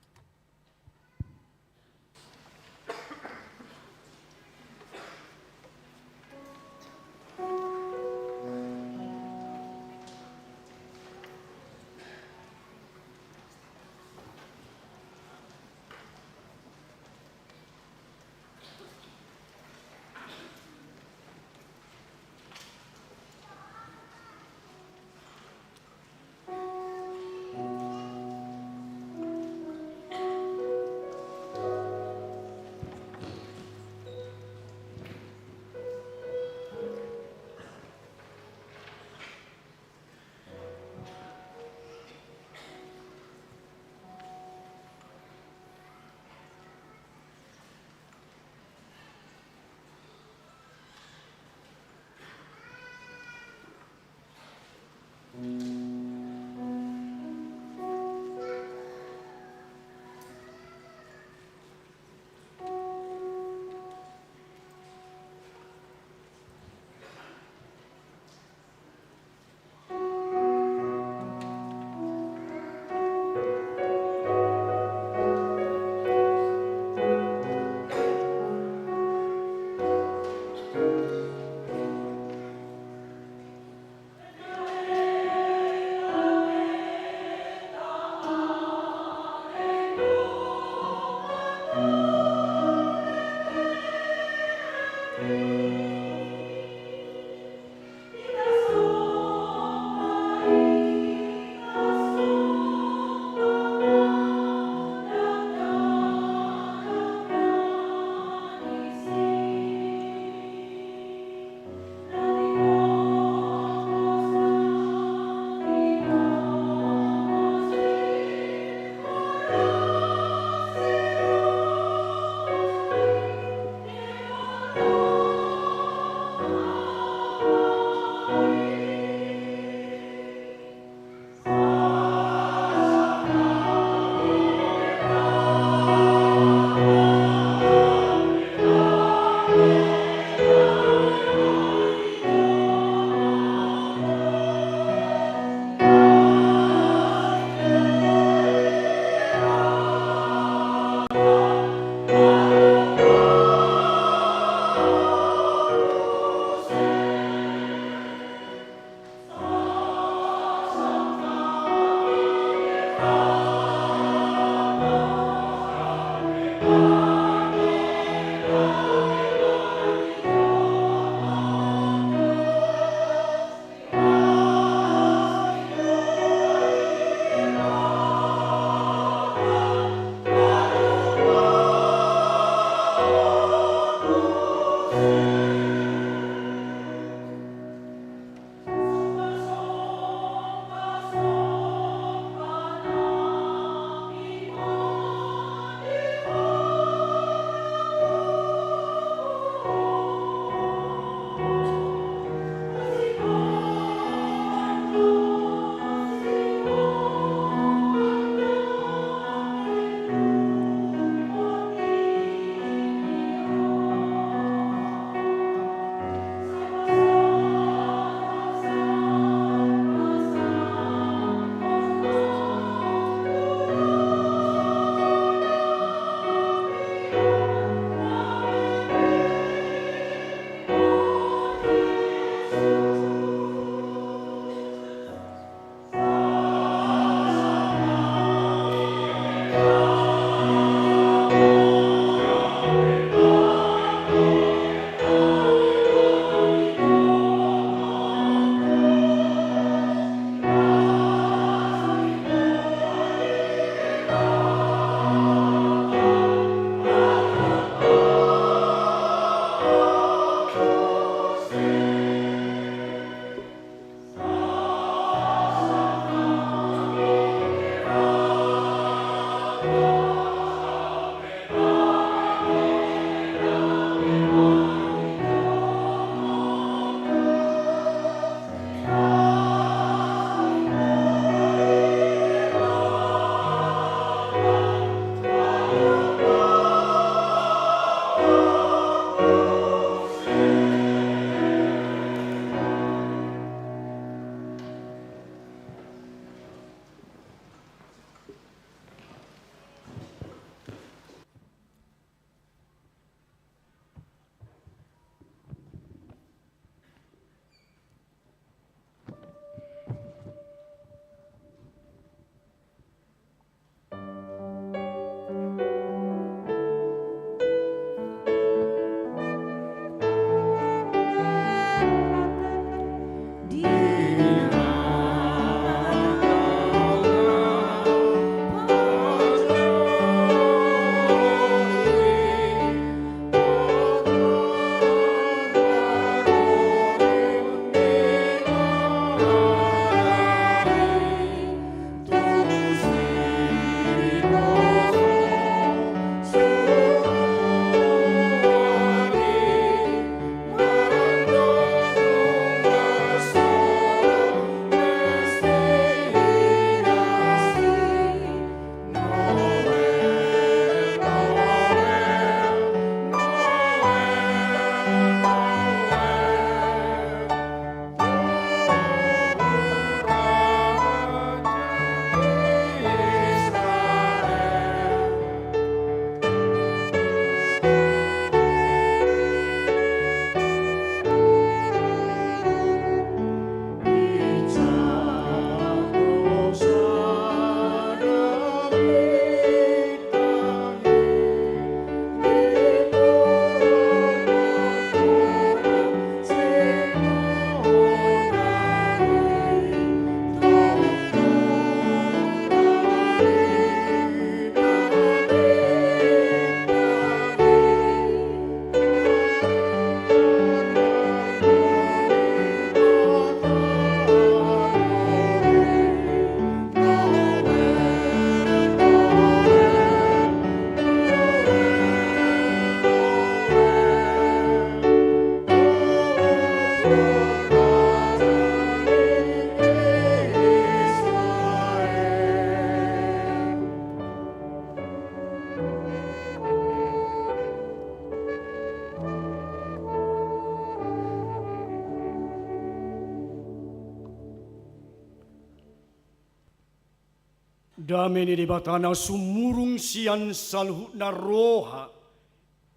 Dame ni Debata na sumurung sian saluhutna roha,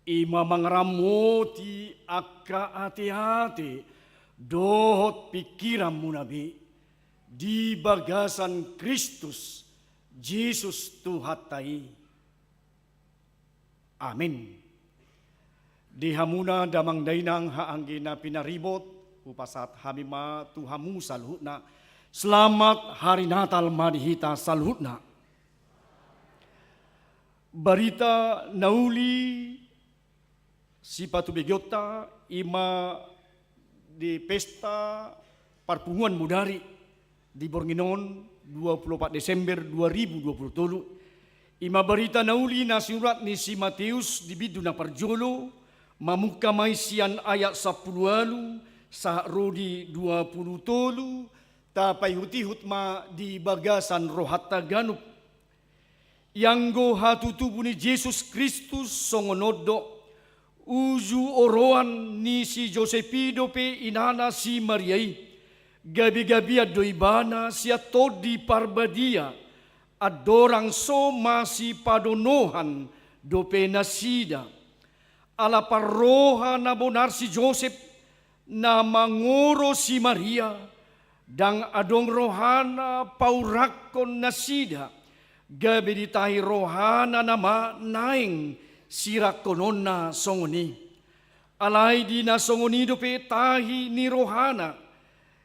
i ma mangaramoti angka ateate dohot pingkiranmuna be di bagasan Kristus Jesus Tuhanta i. Amen. Di hamuna damang dainang, haha anggi na pinaribot, hupasahat hami ma tu hamu saluhutna. Selamat Hari Natal ma di hita saluhutna. Barita na uli sipatubegeonta i ma di pesta parpunguan bodari di borngin on, dua pulu opat Desember dua ribu dua pulu tolu. I ma barita na uli na sinurat ni si Mateus di bindu na parjolo, mamungka ma i sian ayat sampulu ualu sahat ro di dua pulu tolu. Tapaihutihut ma di bagasan rohanta ganup. Ianggo hatutubu ni Jesus Kristus songon on do, uju oroan ni si Josep i dope inana si Maria i, gabegabean do ibana sian Tondi Parbadia, andorang so masipadonohan dope nasida. Ala parroha na bonar si Josep na mangoro si Maria, ndang adong rohana paurakkon nasida, gabe ditahi rohana nama naeng sirakkononna songon i. Alai di na songon i dope tahi ni rohana,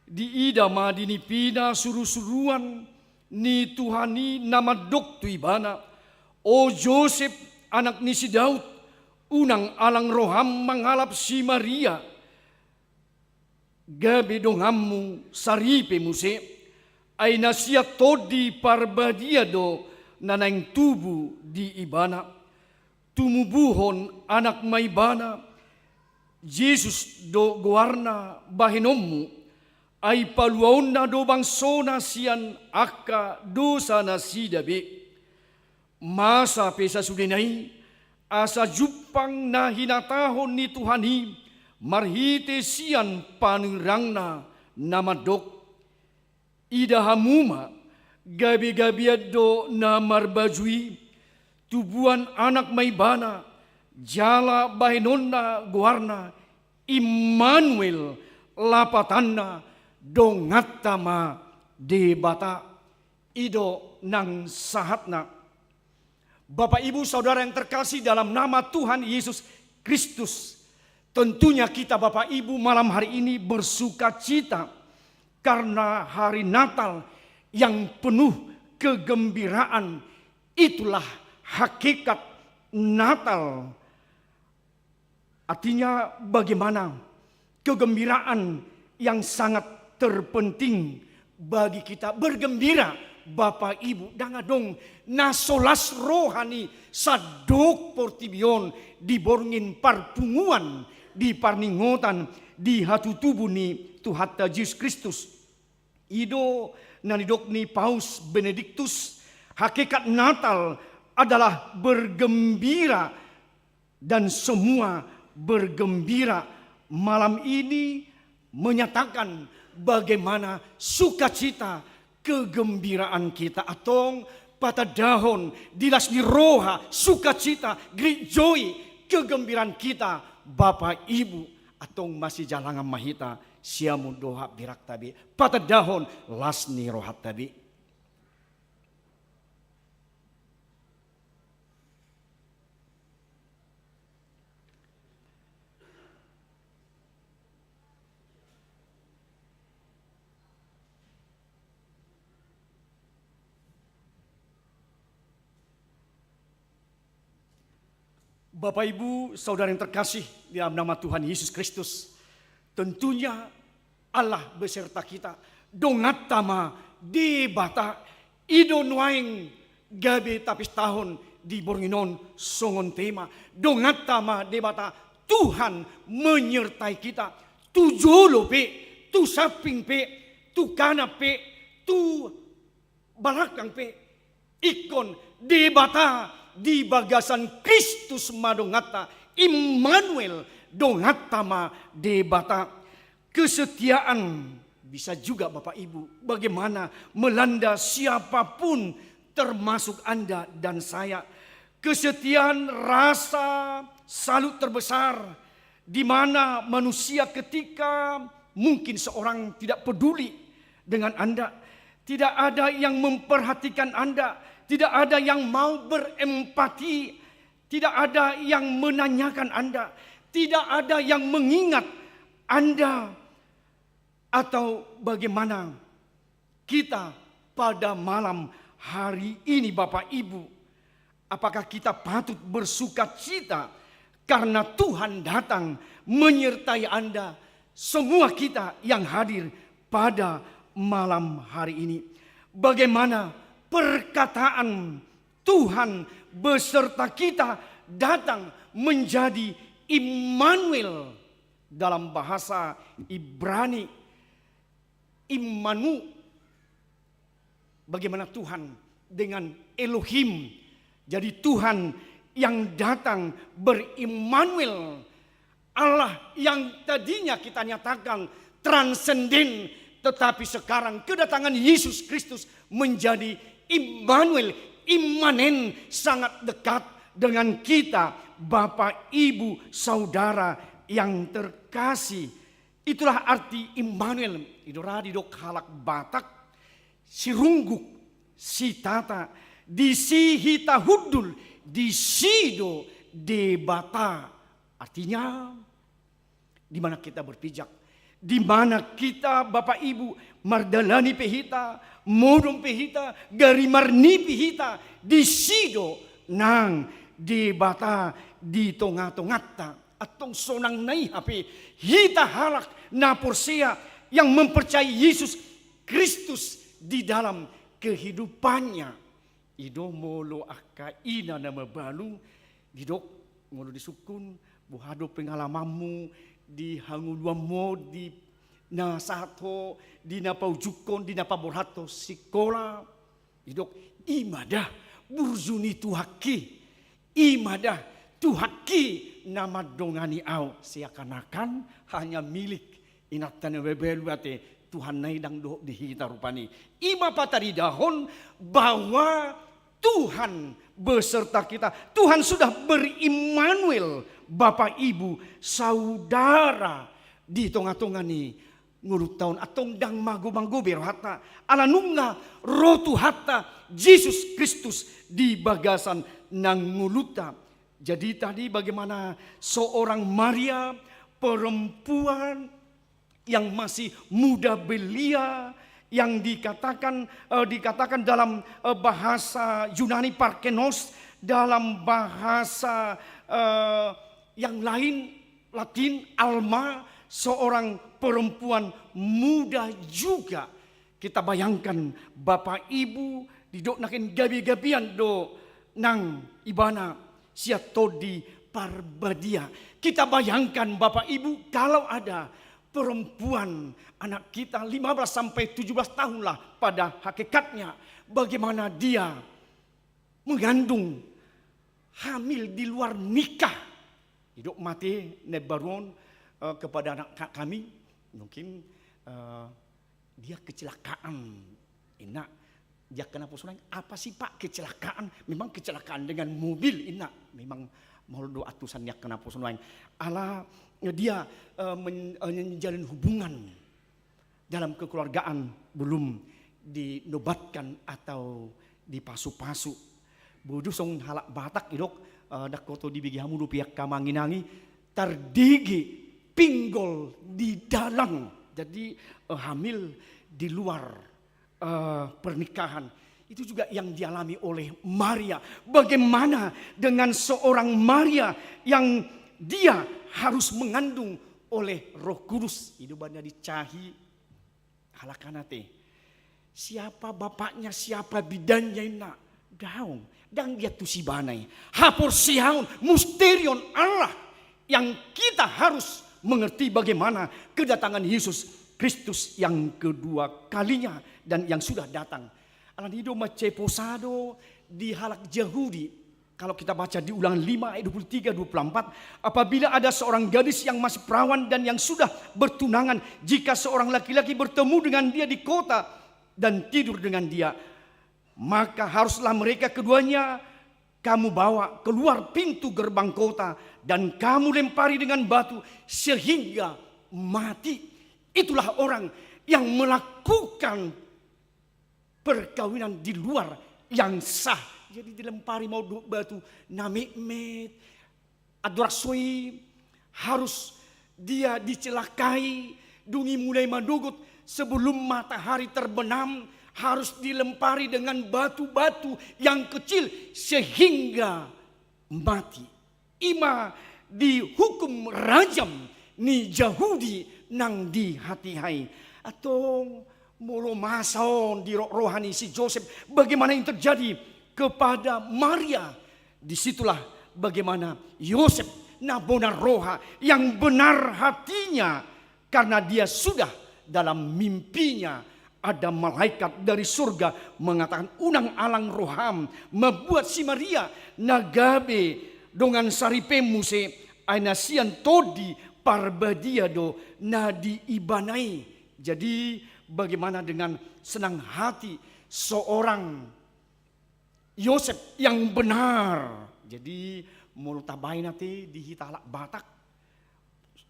diida ma di nipina surusuruan ni Tuhan i na mandok tu ibana: O Josep, anak ni si Daud, unang alang roham mangalap si Maria, gabe donganmu saripe muse, ai na sian Tondi Parbadia do na naeng tubu di ibana. Tumubuhon anak ma ibana, Jesus do goarna bahenonmu, ai paluaonna do bangsona sian angka dosa nasida be. Masa pe sasudena i, asa jumpang na hinatahon ni Tuhan i marhite sian panurirangna na mandok: Ida hamu ma, gabegabean do na marbaju i, tubuan anak ma ibana, jala bahenonna goarna Immanuel, lapatanna Donganta ma Debata. I do nang sahatna. Bapak, Ibu, Saudara yang terkasih dalam nama Tuhan Yesus Kristus, tentunya kita, Bapak, Ibu, malam hari ini bersukacita karena hari Natal yang penuh kegembiraan. Itulah hakikat Natal. Artinya, bagaimana kegembiraan yang sangat terpenting bagi kita bergembira, Bapak Ibu, ndang adong na so las roha ni sandok portibi on di borngin parpunguan, di parningotan, di hatutubu ni Tuhanta Jesus Kristus. I do na nidok ni Paus Benediktus, hakikat Natal adalah bergembira dan semua bergembira. Malam ini menyatakan bagaimana sukacita kegembiraan kita. Antong patandahon di las ni roha, sukacita, great joy, kegembiraan kita, Bapak Ibu. Antong masijalangan ma hita siamun dohot birangta be, patandahon las ni rohanta be. Bapak, Ibu, Saudara yang terkasih di dalam nama Tuhan Yesus Kristus, tentunya Allah beserta kita. Donganta ma Debata. I do nuaeng gabe tapestahon di borngin on songon tema: Donganta ma Debata, Tuhan menyertai kita. Tu jolo pe, tu samping pe, tu kanan pe, tu balakang pe, ingkon Debata di bagasan Kristus ma donganta. Immanuel, Donganta ma Debata. Kesetiaan bisa juga, Bapak Ibu, bagaimana melanda siapapun, termasuk Anda dan saya. Kesetiaan rasa salut terbesar di mana manusia ketika mungkin seorang tidak peduli dengan Anda, tidak ada yang memperhatikan Anda, tidak ada yang mau berempati, tidak ada yang menanyakan Anda, tidak ada yang mengingat Anda, atau bagaimana kita pada malam hari ini, Bapak Ibu? Apakah kita patut bersukacita karena Tuhan datang menyertai Anda, semua kita yang hadir pada malam hari ini? Bagaimana perkataan Tuhan beserta kita datang menjadi Immanuel dalam bahasa Ibrani? Immanu, bagaimana Tuhan dengan Elohim. Jadi Tuhan yang datang ber-Immanuel, Allah yang tadinya kita nyatakan transenden, tetapi sekarang kedatangan Yesus Kristus menjadi Immanuel, imanen, sangat dekat dengan kita, Bapak, Ibu, Saudara yang terkasih. Itulah arti Immanuel. I do ra didok halak Batak, sirungguk, sitata, disi hita hundul, disi do Debata. Artinya, di mana kita berpijak, di mana kita, Bapak Ibu, mardalani pe hita, modom pe hita, gari marni pe hita, disi do nang Debata di tonga-tonganta. Antong sonang na i hape hita halak na porsea yang mempercayai Yesus Kristus di dalam kehidupannya. I do molo angka ina na mabalu, didok, molo disungkun, boha do pengalamanmu di hangoluanmu, di na sahat ho, di na paujunghon, di na paborhat ho sikola? Didok, i ma da burju ni Tuhanki, i ma da Tuhanki na mandongani ahu. Seakan-akan hanya milik inanta na mabalu ate, Tuhan na i ndang dohot di hita rupani. I ma pataridahon bahwa Tuhan beserta kita. Tuhan sudah ber-Immanuel, Bapak, Ibu, Saudara, di tonga-tonga ni ngolunta on. Antong ndang mago-mago be rohanta, ala nunga ro Tuhanta Jesus Kristus di bagasan nang ngolunta. Jadi tadi bagaimana seorang Maria, perempuan yang masih muda belia, yang dikatakan, eh, dikatakan dalam, eh, bahasa Yunani parkenos, dalam bahasa, eh, yang lain Latin Alma, seorang perempuan muda juga. Kita bayangkan, Bapak Ibu, didok nangkin gabe-gabean do nang ibana sian Tondi Parbadia. Kita bayangkan, Bapak Ibu, kalau ada perempuan, anak kita lima belas sampai tujuh belas tahun lah pada hakikatnya, bagaimana dia mengandung, hamil di luar nikah. Didok ma ate na imbaru on, eh, kepada anak ka-, kami, mungkin, eh, dia kecelakaan, inna. Di angka naposo nuaeng, apa sih, Pak, kecelakaan? Memang kecelakaan dengan mobil, inna. Memang molo do antusan di angka naposo nuaeng. Ala dia, eh, men-, eh, menjalin hubungan dalam kekeluargaan belum dinobatkan atau dipasu-pasu. Bodo songon halak Batak, didok, eh, ndang hoto dibege hamu dope angka manginangi, tardege pinggol di dalan. Jadi, eh, hamil di luar, eh, pernikahan. Itu juga yang dialami oleh Maria. Bagaimana dengan seorang Maria yang dia harus mengandung oleh Roh Kudus? I do umbahen na dicahi halak an ate. Siapa bapaknya, siapa bidannya, inna. Daong, ndang diantusi ibana i. Haporseaon, musterion Allah yang kita harus mengerti bagaimana kedatangan Yesus Kristus yang kedua kalinya dan yang sudah datang. Alani i do mansai posa do di halak Jahudi. Kalau kita baca di Ulangan lima ayat dua puluh tiga, dua puluh empat, apabila ada seorang gadis yang masih perawan dan yang sudah bertunangan, jika seorang laki-laki bertemu dengan dia di kota dan tidur dengan dia, Maka haruslah mereka keduanya kamu bawa keluar pintu gerbang kota dan kamu lempari dengan batu sehingga mati. Itulah orang yang melakukan perkawinan di luar yang sah. Jadi dilempari ma on dohot batu na metmet. Andorang so i harus dia dicelakai, dung i mulai manogot sebelum matahari terbenam, harus dilempari dengan batu-batu yang kecil sehingga mati. I ma dihukum rajam ni Jahudi nang dihatihai. Antong molo masa on di ro-, roha ni si Josep, bagaimana yang terjadi kepada Maria? Disitulah bagaimana Yosep na bonar roha, yang benar hatinya, karena dia sudah dalam mimpinya ada malaikat dari surga mengatakan, "Unang alang roham mambuat si Maria na gabe dongan saripem muse, ai na sian Tondi Parbadia do na diibana i." Jadi, bagaimana dengan senang hati seorang Yosep yang benar? Jadi, molo tabaen ate di hita halak Batak,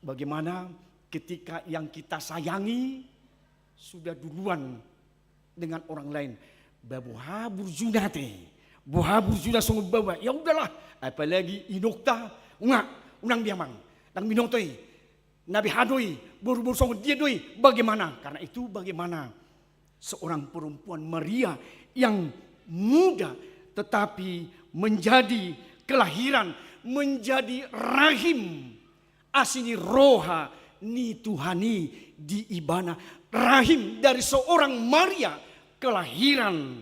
bagaimana ketika yang kita sayangi sudah duluan dengan orang lain? Ba boha burjuna ate, boha burjuna songon baoa, ya udahlah, apalagi inongta, unang, unang be amang, ndang binoto i, na beha do i, boru-boru songon dia do i, bagaimana? Karena itu bagaimana seorang perempuan Maria yang muda tetapi menjadi kelahiran, menjadi rahim asi ni roha ni Tuhan i di ibana, rahim dari seorang Maria kelahiran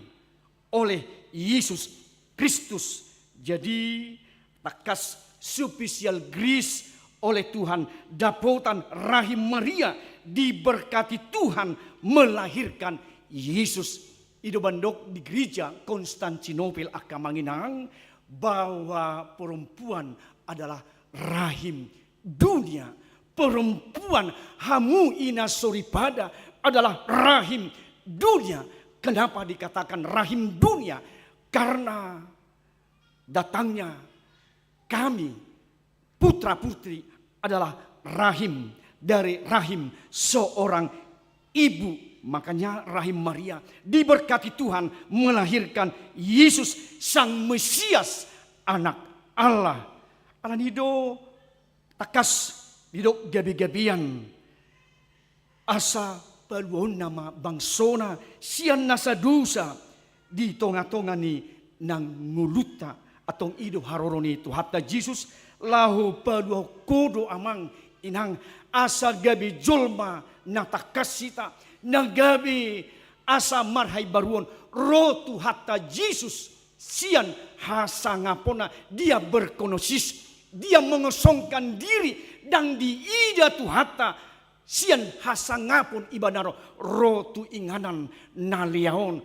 oleh Yesus Kristus. Jadi, tangkas spesial grace oleh Tuhan, dapotan rahim Maria, diberkati Tuhan melahirkan Yesus. I do mandok di gereja Konstantinopel, angka amang inang, bahwa perempuan adalah rahim dunia. Perempuan, hamu ina soripada, adalah rahim dunia. Kenapa dikatakan rahim dunia? Karena datangnya kami, putra-putri, adalah rahim dari rahim seorang ibu. Makanya rahim Maria diberkati Tuhan melahirkan Yesus, Sang Mesias, Anak Allah. Alani do tangkas didok gabe-gabean, asa paluaonna ma bangsona sian nasa dosa di tonga-tonga ni na ngolunta. Antong i do haroro ni Tuhanta Jesus, laho paluahon ho do amang inang, asa gabe jolma na tangkas hita, na gabe asa marhaimbaruon. Ro Tuhanta Jesus sian hasangaponna, dia berkenosis, dia mengosongkan diri, ndang diida Tuhanta sian hasangapon ibana ro, ro tu inganan na lea on,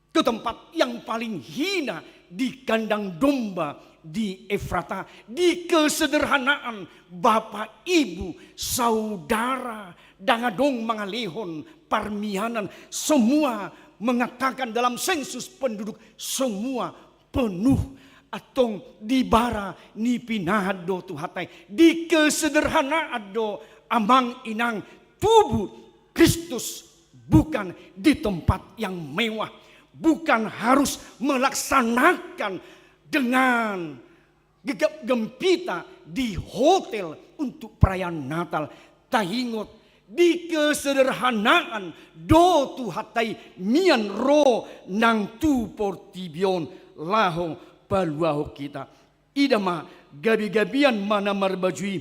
ke tempat yang paling hina di kandang domba di Efrata, di kesederhanaan, bapak, ibu, saudara, ndang adong mangalehon parmianan, semua mengatakan dalam sensus penduduk, semua penuh. Antong di bara ni pinahan do Tuhanta i, di kesederhanaan do amang inang tubuh Kristus, bukan di tempat yang mewah, bukan harus melaksanakan dengan gegap gempita di hotel untuk perayaan Natal. Taingot, di kesederhanaan do Tuhanta i mian ro nang tu portibi on laho paluahon hita. Ida ma gabe-gabean ma na marbaju i,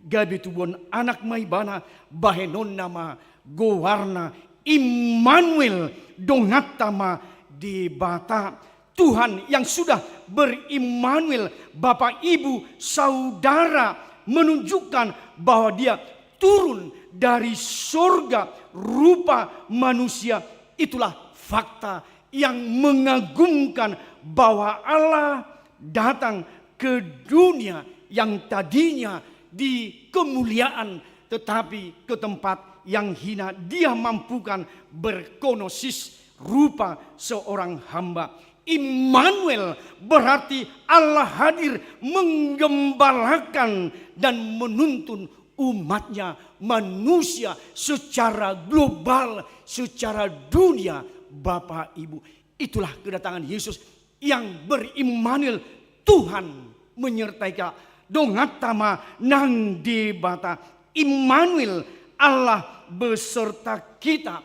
gabe tubuan anak ma ibana, bahenonna ma goarna Immanuel, donganta ma Debata. Tuhan yang sudah berimmanuel, bapak, ibu, saudara, menunjukkan bahwa dia turun dari surga rupa manusia. Itulah fakta yang mengagumkan, bahwa Allah datang ke dunia yang tadinya di kemuliaan, tetapi ke tempat yang hina. Dia mampukan berkenosis, rupa seorang hamba. Immanuel berarti Allah hadir menggembalakan dan menuntun umatnya manusia secara global, secara dunia, Bapak Ibu. Itulah kedatangan Yesus yang ber-Immanuel, Tuhan menyertai kita. Donganta ma nang Debata, Immanuel, Allah beserta kita.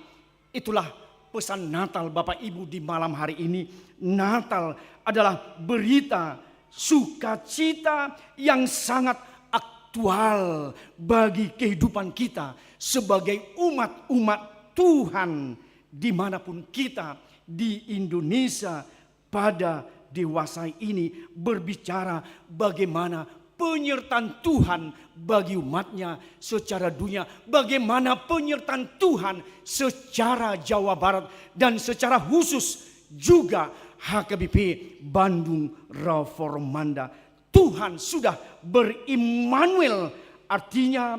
Itulah pesan Natal, Bapak Ibu, di malam hari ini. Natal adalah berita sukacita yang sangat aktual bagi kehidupan kita sebagai umat-umat Tuhan, dimanapun kita di Indonesia pada dewasa ini berbicara bagaimana penyertaan Tuhan bagi umatnya secara dunia, bagaimana penyertaan Tuhan secara Jawa Barat, dan secara khusus juga H K B P Bandung Reformanda. Tuhan sudah ber-Immanuel, artinya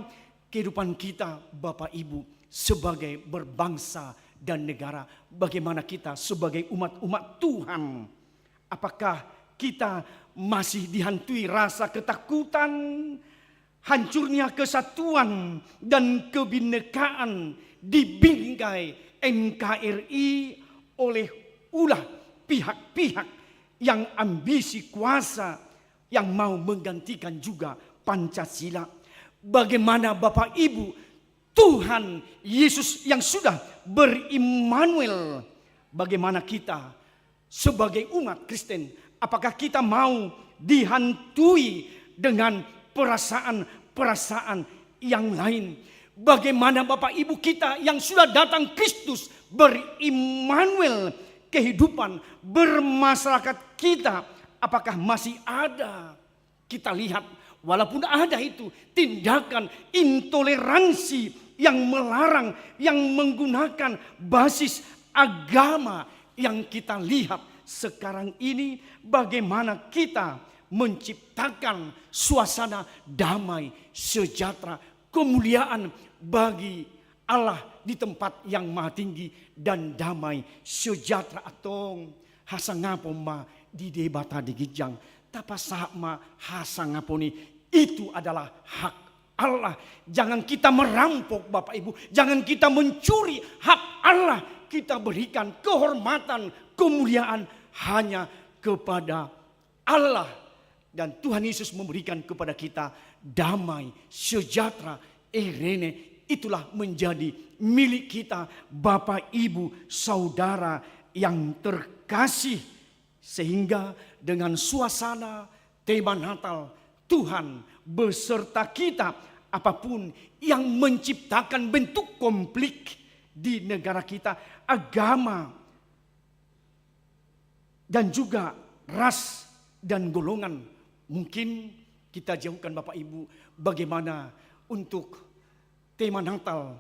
kehidupan kita, Bapak Ibu, sebagai berbangsa dan negara, bagaimana kita sebagai umat-umat Tuhan. Apakah kita masih dihantui rasa ketakutan, hancurnya kesatuan dan kebinekaan di bingkai N K R I oleh ulah pihak-pihak yang ambisi kuasa yang mau menggantikan juga Pancasila? Bagaimana, Bapak Ibu, Tuhan Yesus yang sudah ber-Immanuel, bagaimana kita sebagai umat Kristen, apakah kita mau dihantui dengan perasaan-perasaan yang lain? Bagaimana, Bapak Ibu, kita yang sudah datang Kristus ber-Immanuel, kehidupan bermasyarakat kita, apakah masih ada kita lihat, walaupun ada itu tindakan intoleransi yang melarang, yang menggunakan basis agama yang kita lihat sekarang ini, bagaimana kita menciptakan suasana damai, sejahtera, kemuliaan bagi Allah di tempat yang maha tinggi dan damai sejahtera. Antong hasangapon ma di Debata di ginjang, tapasahat ma hasangapon i, itu adalah hak Allah. Jangan kita merampok, Bapak Ibu, jangan kita mencuri hak Allah. Kita berikan kehormatan, kemuliaan hanya kepada Allah. Dan Tuhan Yesus memberikan kepada kita damai, sejahtera, eirene. Itulah menjadi milik kita, Bapak, Ibu, Saudara yang terkasih. Sehingga dengan suasana tema Natal, Tuhan beserta kita, apapun yang menciptakan bentuk konflik di negara kita, agama, dan juga ras dan golongan. Mungkin kita jauhkan, Bapak Ibu, bagaimana untuk tema Natal,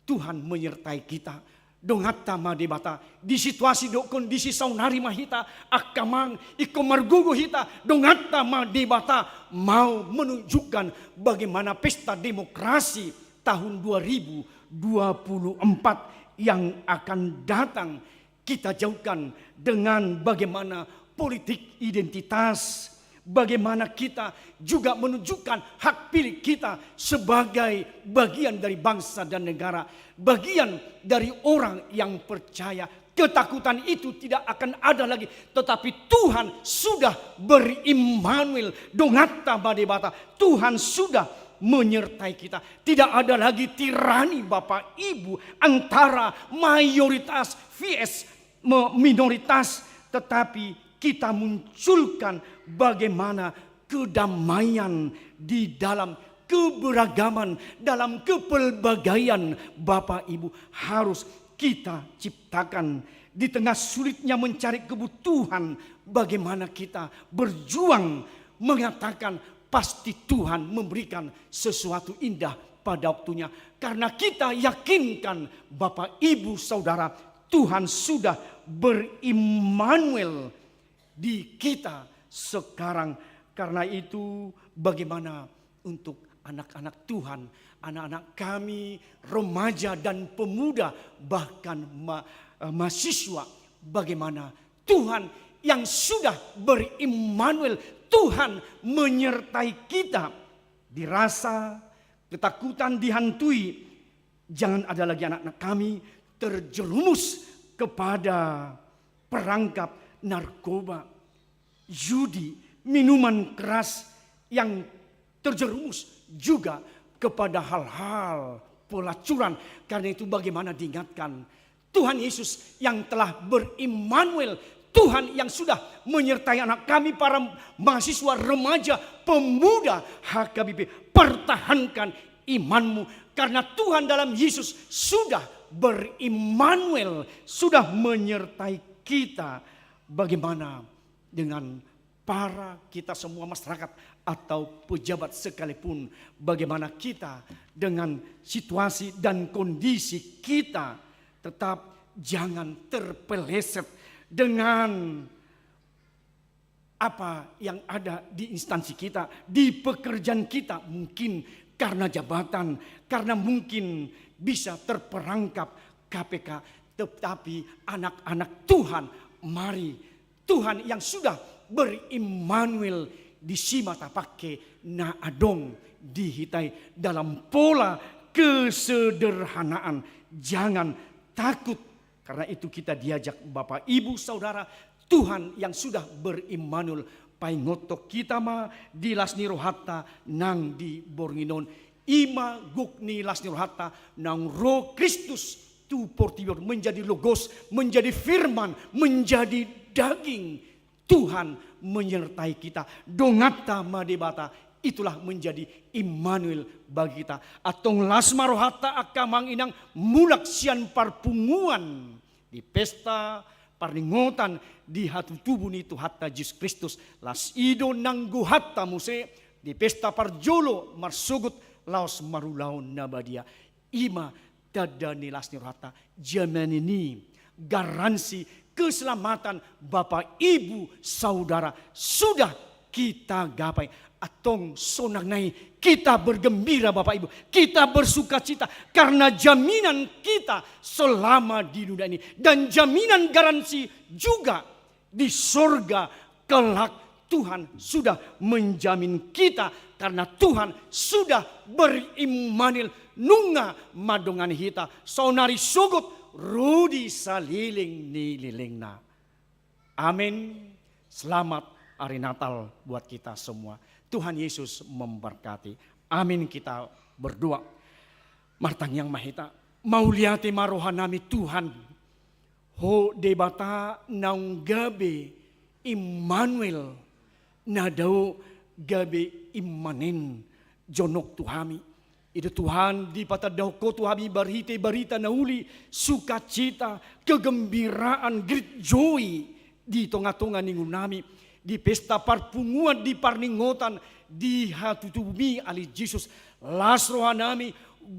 Tuhan menyertai kita. Donganta ma Debata, di situasi dohot kondisi saonari ma hita, angka amang, ingkon margogo hita, donganta ma Debata mau menunjukkan bagaimana pesta demokrasi tahun dua ribu dua puluh empat yang akan datang. Kita jauhkan dengan bagaimana politik identitas, bagaimana kita juga menunjukkan hak pilih kita sebagai bagian dari bangsa dan negara, bagian dari orang yang percaya. Ketakutan itu tidak akan ada lagi, tetapi Tuhan sudah ber-Immanuel, donganta ma Debata, Tuhan sudah menyertai kita. Tidak ada lagi tirani, Bapak, Ibu, antara mayoritas vs me-, minoritas, tetapi kita munculkan bagaimana kedamaian di dalam keberagaman, dalam kepelbagaian, Bapak, Ibu, harus kita ciptakan. Di tengah sulitnya mencari kebutuhan, bagaimana kita berjuang mengatakan, pasti Tuhan memberikan sesuatu indah pada waktunya. Karena kita yakinkan, Bapak, Ibu, Saudara, Tuhan sudah ber-Immanuel di kita sekarang. Karena itu, bagaimana untuk anak-anak Tuhan, anak-anak kami, remaja dan pemuda, bahkan ma-, eh, mahasiswa, bagaimana Tuhan yang sudah ber-Immanuel, Tuhan menyertai kita. Dirasa ketakutan dihantui, jangan ada lagi anak-anak kami terjerumus kepada perangkap narkoba, judi, minuman keras, yang terjerumus juga kepada hal-hal pelacuran. Karena itu, bagaimana diingatkan Tuhan Yesus yang telah ber-Immanuel, Tuhan yang sudah menyertai anak kami, para mahasiswa, remaja, pemuda H K B P, pertahankan imanmu, karena Tuhan dalam Yesus sudah ber-Immanuel, sudah menyertai kita. Bagaimana dengan para kita semua masyarakat atau pejabat sekalipun, bagaimana kita dengan situasi dan kondisi kita? Tetap jangan terpeleset dengan apa yang ada di instansi kita, di pekerjaan kita, mungkin karena jabatan, karena mungkin bisa terperangkap K P K, tetapi anak-anak Tuhan, mari Tuhan yang sudah ber-Immanuel disi ma tapangke na adong di hita i dalam pola kesederhanaan. Jangan takut. Karena itu kita diajak, Bapak, Ibu, Saudara, Tuhan yang sudah ber-Immanuel, paingothon hita ma di las ni rohanta nang di borngin on. I ma gok ni las ni rohanta, naung ro Kristus tu portibi on menjadi Logos, menjadi Firman, menjadi daging. Tuhan menyertai kita, donganta ma Debata, itulah menjadi Immanuel bagi kita. Antong las ma rohanta, angka amang inang, mulak sian parpunguan di pesta parningotan di hatutubu ni Tuhanta Jesus Kristus, las i do nang gohanta muse di pesta parjolo marsogot laos marulaon na badia. I ma tanda ni las ni rohanta, jaminan ni garansi keselamatan Bapak Ibu Saudara sudah kita gapai. Antong sonang nai kita bergembira, Bapak Ibu, kita bersukacita karena jaminan kita selama di dunia ini dan jaminan garansi juga di sorga kelak. Tuhan sudah menjamin kita karena Tuhan sudah ber-Immanuel, nunga mandongani hita saonari sogot ro di saleleng ni lelengna. Amin. Selamat hari Natal buat kita semua. Tuhan Yesus memberkati. Amin. Kita berdoa. Martangiang ma hita. Mauliate ma rohanami Tuhan. Ho Debata naung gabe Immanuel, na dao gabe immanen jonok tu hami. I do Tuhan dipatandahon Ho tu hami marhite barita na uli, sukacita, kegembiraan, great joy di tonga-tonga ni ngolunami. Di pesta parpunguan, di parningotan, di hatutubuMi ale Jesus, las rohanami,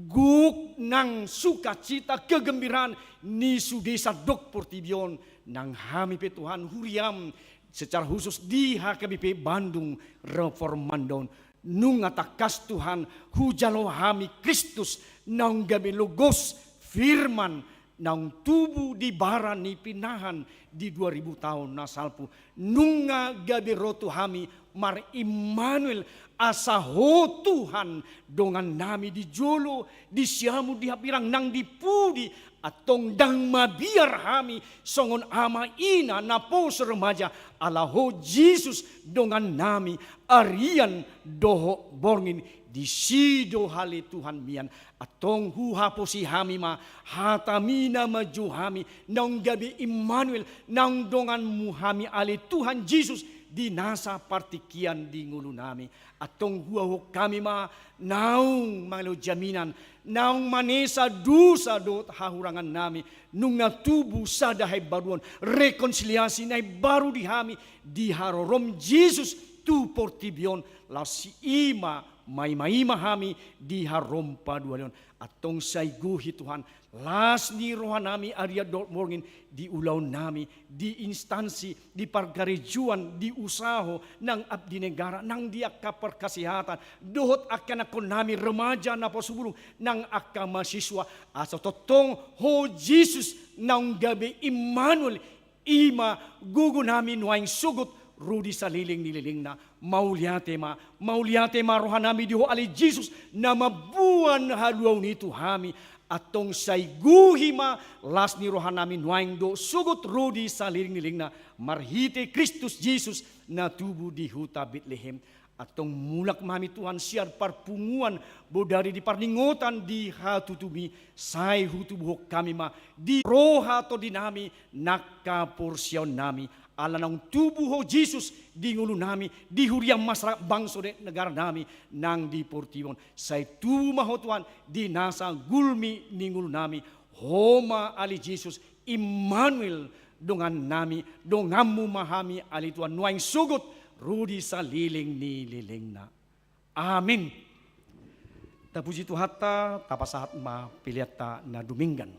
gok nang sukacita, kegembiraan ni sude sandok portibi on, nang hami pe Tuhan huriaM, secara khusus di H K B P Bandung Reform Mandaon. Nunga tangkas Tuhan hujalo hami Kristus naung gabe Logos, Firman, naung tubu di bara ni pinahan di dua ribu taon na salpu. Nunga gabe ro tu hami mar-Immanuel, asa Ho Tuhan dongannami di jolo, di siamun, di hambirang nang di pudi. Antong ndang mabiar hami songon ama ina na pos remaja, ala Ho Jesus dongannami, arian dohot borngin, disi do ale Tuhan mian. Antong huhaposi hami ma hataMi na manjou hami, naung gabe Immanuel, naung donganMu hami ale Tuhan Jesus di nasa partingkian di ngolunami. Antong huhaholongi hami ma naung mangalehon jaminan, naung manesa dosa dohot hahurangannami, nunga tubu sada haimbaruon, rekonsiliasi na imbaru di hami di harorom Jesus tu portibi on, laos i ma maimaima hami di harorom paduahalion. Antong sai gohi Tuhan, Las ni rohanami arian dohot borngin di ulaonnami, di instansi, di parkarejoan, di usaho, nang abdi negara, nang di angka parkasehatan, dohot angka anakkonnami remaja na poso bulung, nang angka mahasiswa, asa tongtong Ho Jesus naung gabe Immanuel, i ma gogonami nuaeng sogot ro di saleleng ni lelengna. Mauliate ma, mauliate ma rohanami di Ho ale Jesus, na mamboan haluaon i tu hami. Antong sai gohi ma las ni rohanami nuaeng dohot sogot ro di saleleng ni lelengna, marhite Kristus Jesus na tubu di huta Betlehem. Antong mulak ma hami Tuhan sian parpunguan bodari di parningotan di hatutumi, sai hutubuhon hami ma di roha tondinami nang haporseaonnami, ala naung tubu Ho Jesus di ngolunami, di huria, masyarakat, bangso dohot negaranami nang di portibi on. Sai tubu ma Ho Tuhan di nasa gulmi ni ngolunami. Ho ma ale Jesus, Immanuel, dongannami, donganmu ma hami ale Tuhan nuaeng sogot ro di saleleng ni lelengna. Amin. Tapuji Tuhanta, tapasahat ma peleanta na dumenggan.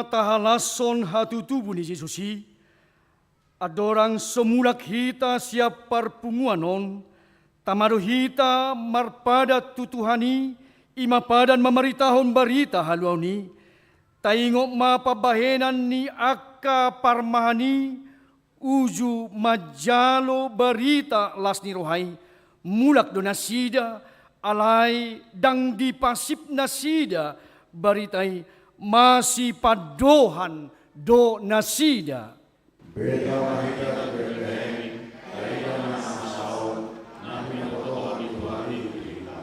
Tahalashon hatutubu ni Jesus i, andorang so mulak hita sian parpunguan on, tama do hita marpadan tu Tuhan i, i ma padan mamaritahon barita haluaon i. Taingot ma pambahenan ni angka parmahan i, uju manjalo barita las ni roha i, mulak do nasida, alai ndang dipasip nasida barita i, masipandohan do nasida. Beta ma hita tu Betlehem, taida ma na masa on, na pinabotohon ni Tuhan i tu hita.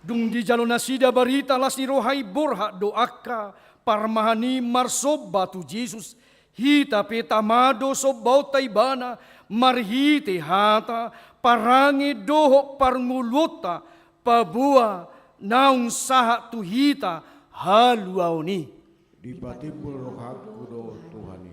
Dung dijalo nasida barita las ni roha i, borhat do angka parmahan i marsomba tu Jesus. Hita pe tama do sombaonta Ibana marhite hata, parange dohot parngoluonta, paboa naung sahat tu hita haluaon i. Dipatimbul rohangku do Tuhan i.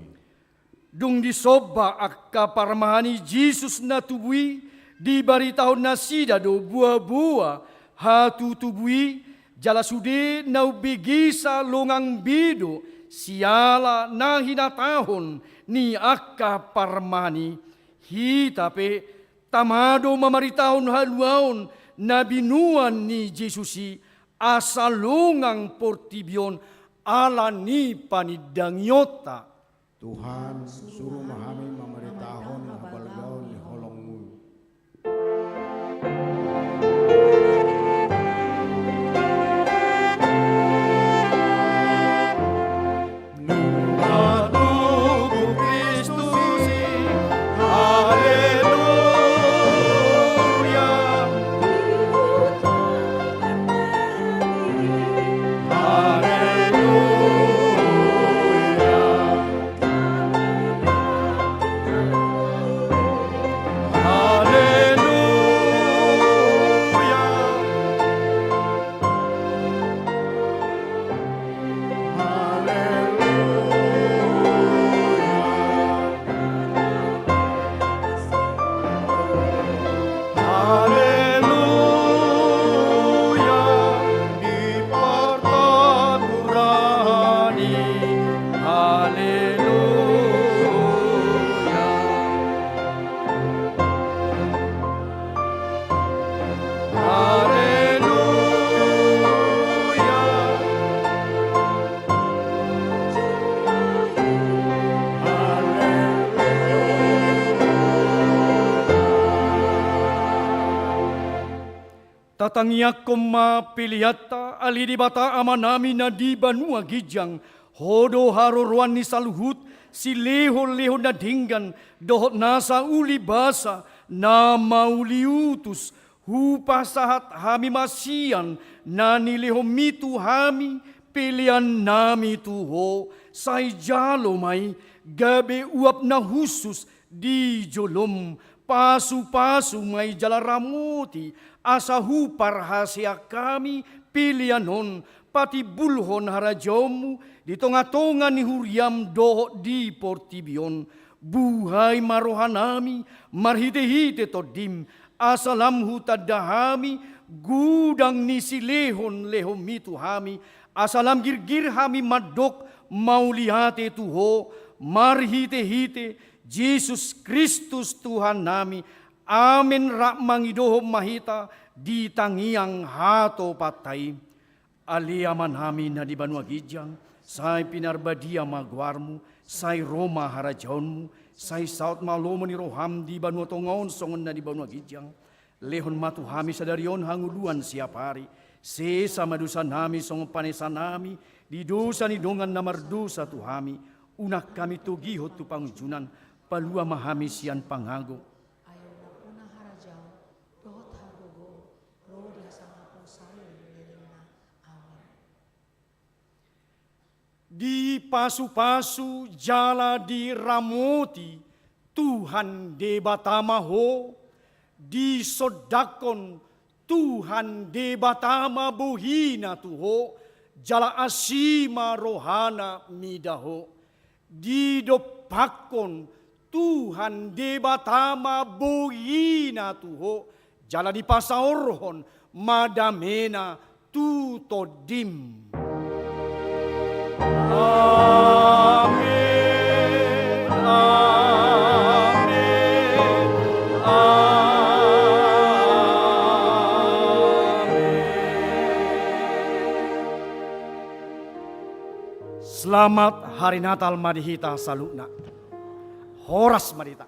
Dung disomba angka parmahan ni Jesus na tubu i, dibaritahon nasida do boaboa hatutubu i, jala sude na umbegesa longang be do siala na hinatahon ni angka parmahan i. Hita pe tama do mamaritahon haluaon na binoan ni Jesus i, asa longang portibi on ala ni panindangionta. Tuhan, suru ma hami mamaritahon habalgaon ni holong-Mu. Nunga tubu Kristus i, haleluya. Haleluya. Haleluya. Haleluya, di partuturan i. Haleluya. Haleluya. Tatangiangkon ma peleanta, ale Debata Amanami na di banua ginjang. Ho do haroroan ni saluhut silehonlehon na denggan dohot nasa ulibasa na mauliutus. Hupasahat hami ma sian na nilehonMi tu hami peleannami tu Ho. Sai jalo ma i gabe uap na hushus di joloM. Pasupasu ma i jala ramoti, asa huparhaseang hami pelean on patimbulhon harajaonMu di tongatonga ni huriaM dohot di portibi on. Buhai ma rohanami marhitehite TondiM, asa lam hutanda hami godang ni silehonlehonMi tu hami, asa lam girgir hami mandok mauliate tu Ho, marhitehite Jesus Kristus Tuhannami. Amen. Rap mangidohon ma hita di tangiang hatopanta i. Ale Amanami na di banua ginjang, sai pinarbadia ma goarMu, sai ro ma harajaonMu, sai saut ma lomo ni rohaM di banua tonga on songon na di banua ginjang. Lehon ma tu hami sadari on hangoluan siapari, sesa ma dosanami songon panesanami di dosa ni dongan na mardosa tu hami, unang hami togihon tu pangunjunan, palua ma hami sian pangago. Ai Ho ma harajaon, dohot hagogoon, ro di hasangapon sahali ni lelengna. Amen. Dipasupasu jala diramoti Tuhan Debata ma ho, disondangkon Tuhan Debata ma bohina tu ho, jala asi ma rohana mida ho. Didompakkon Tuhan Debata ma bohina tu ho, jala dipasaorhon ma damena tu tondim. Amen. Selamat Hari Natal ma di hita saluhutna. Horas ma di hita.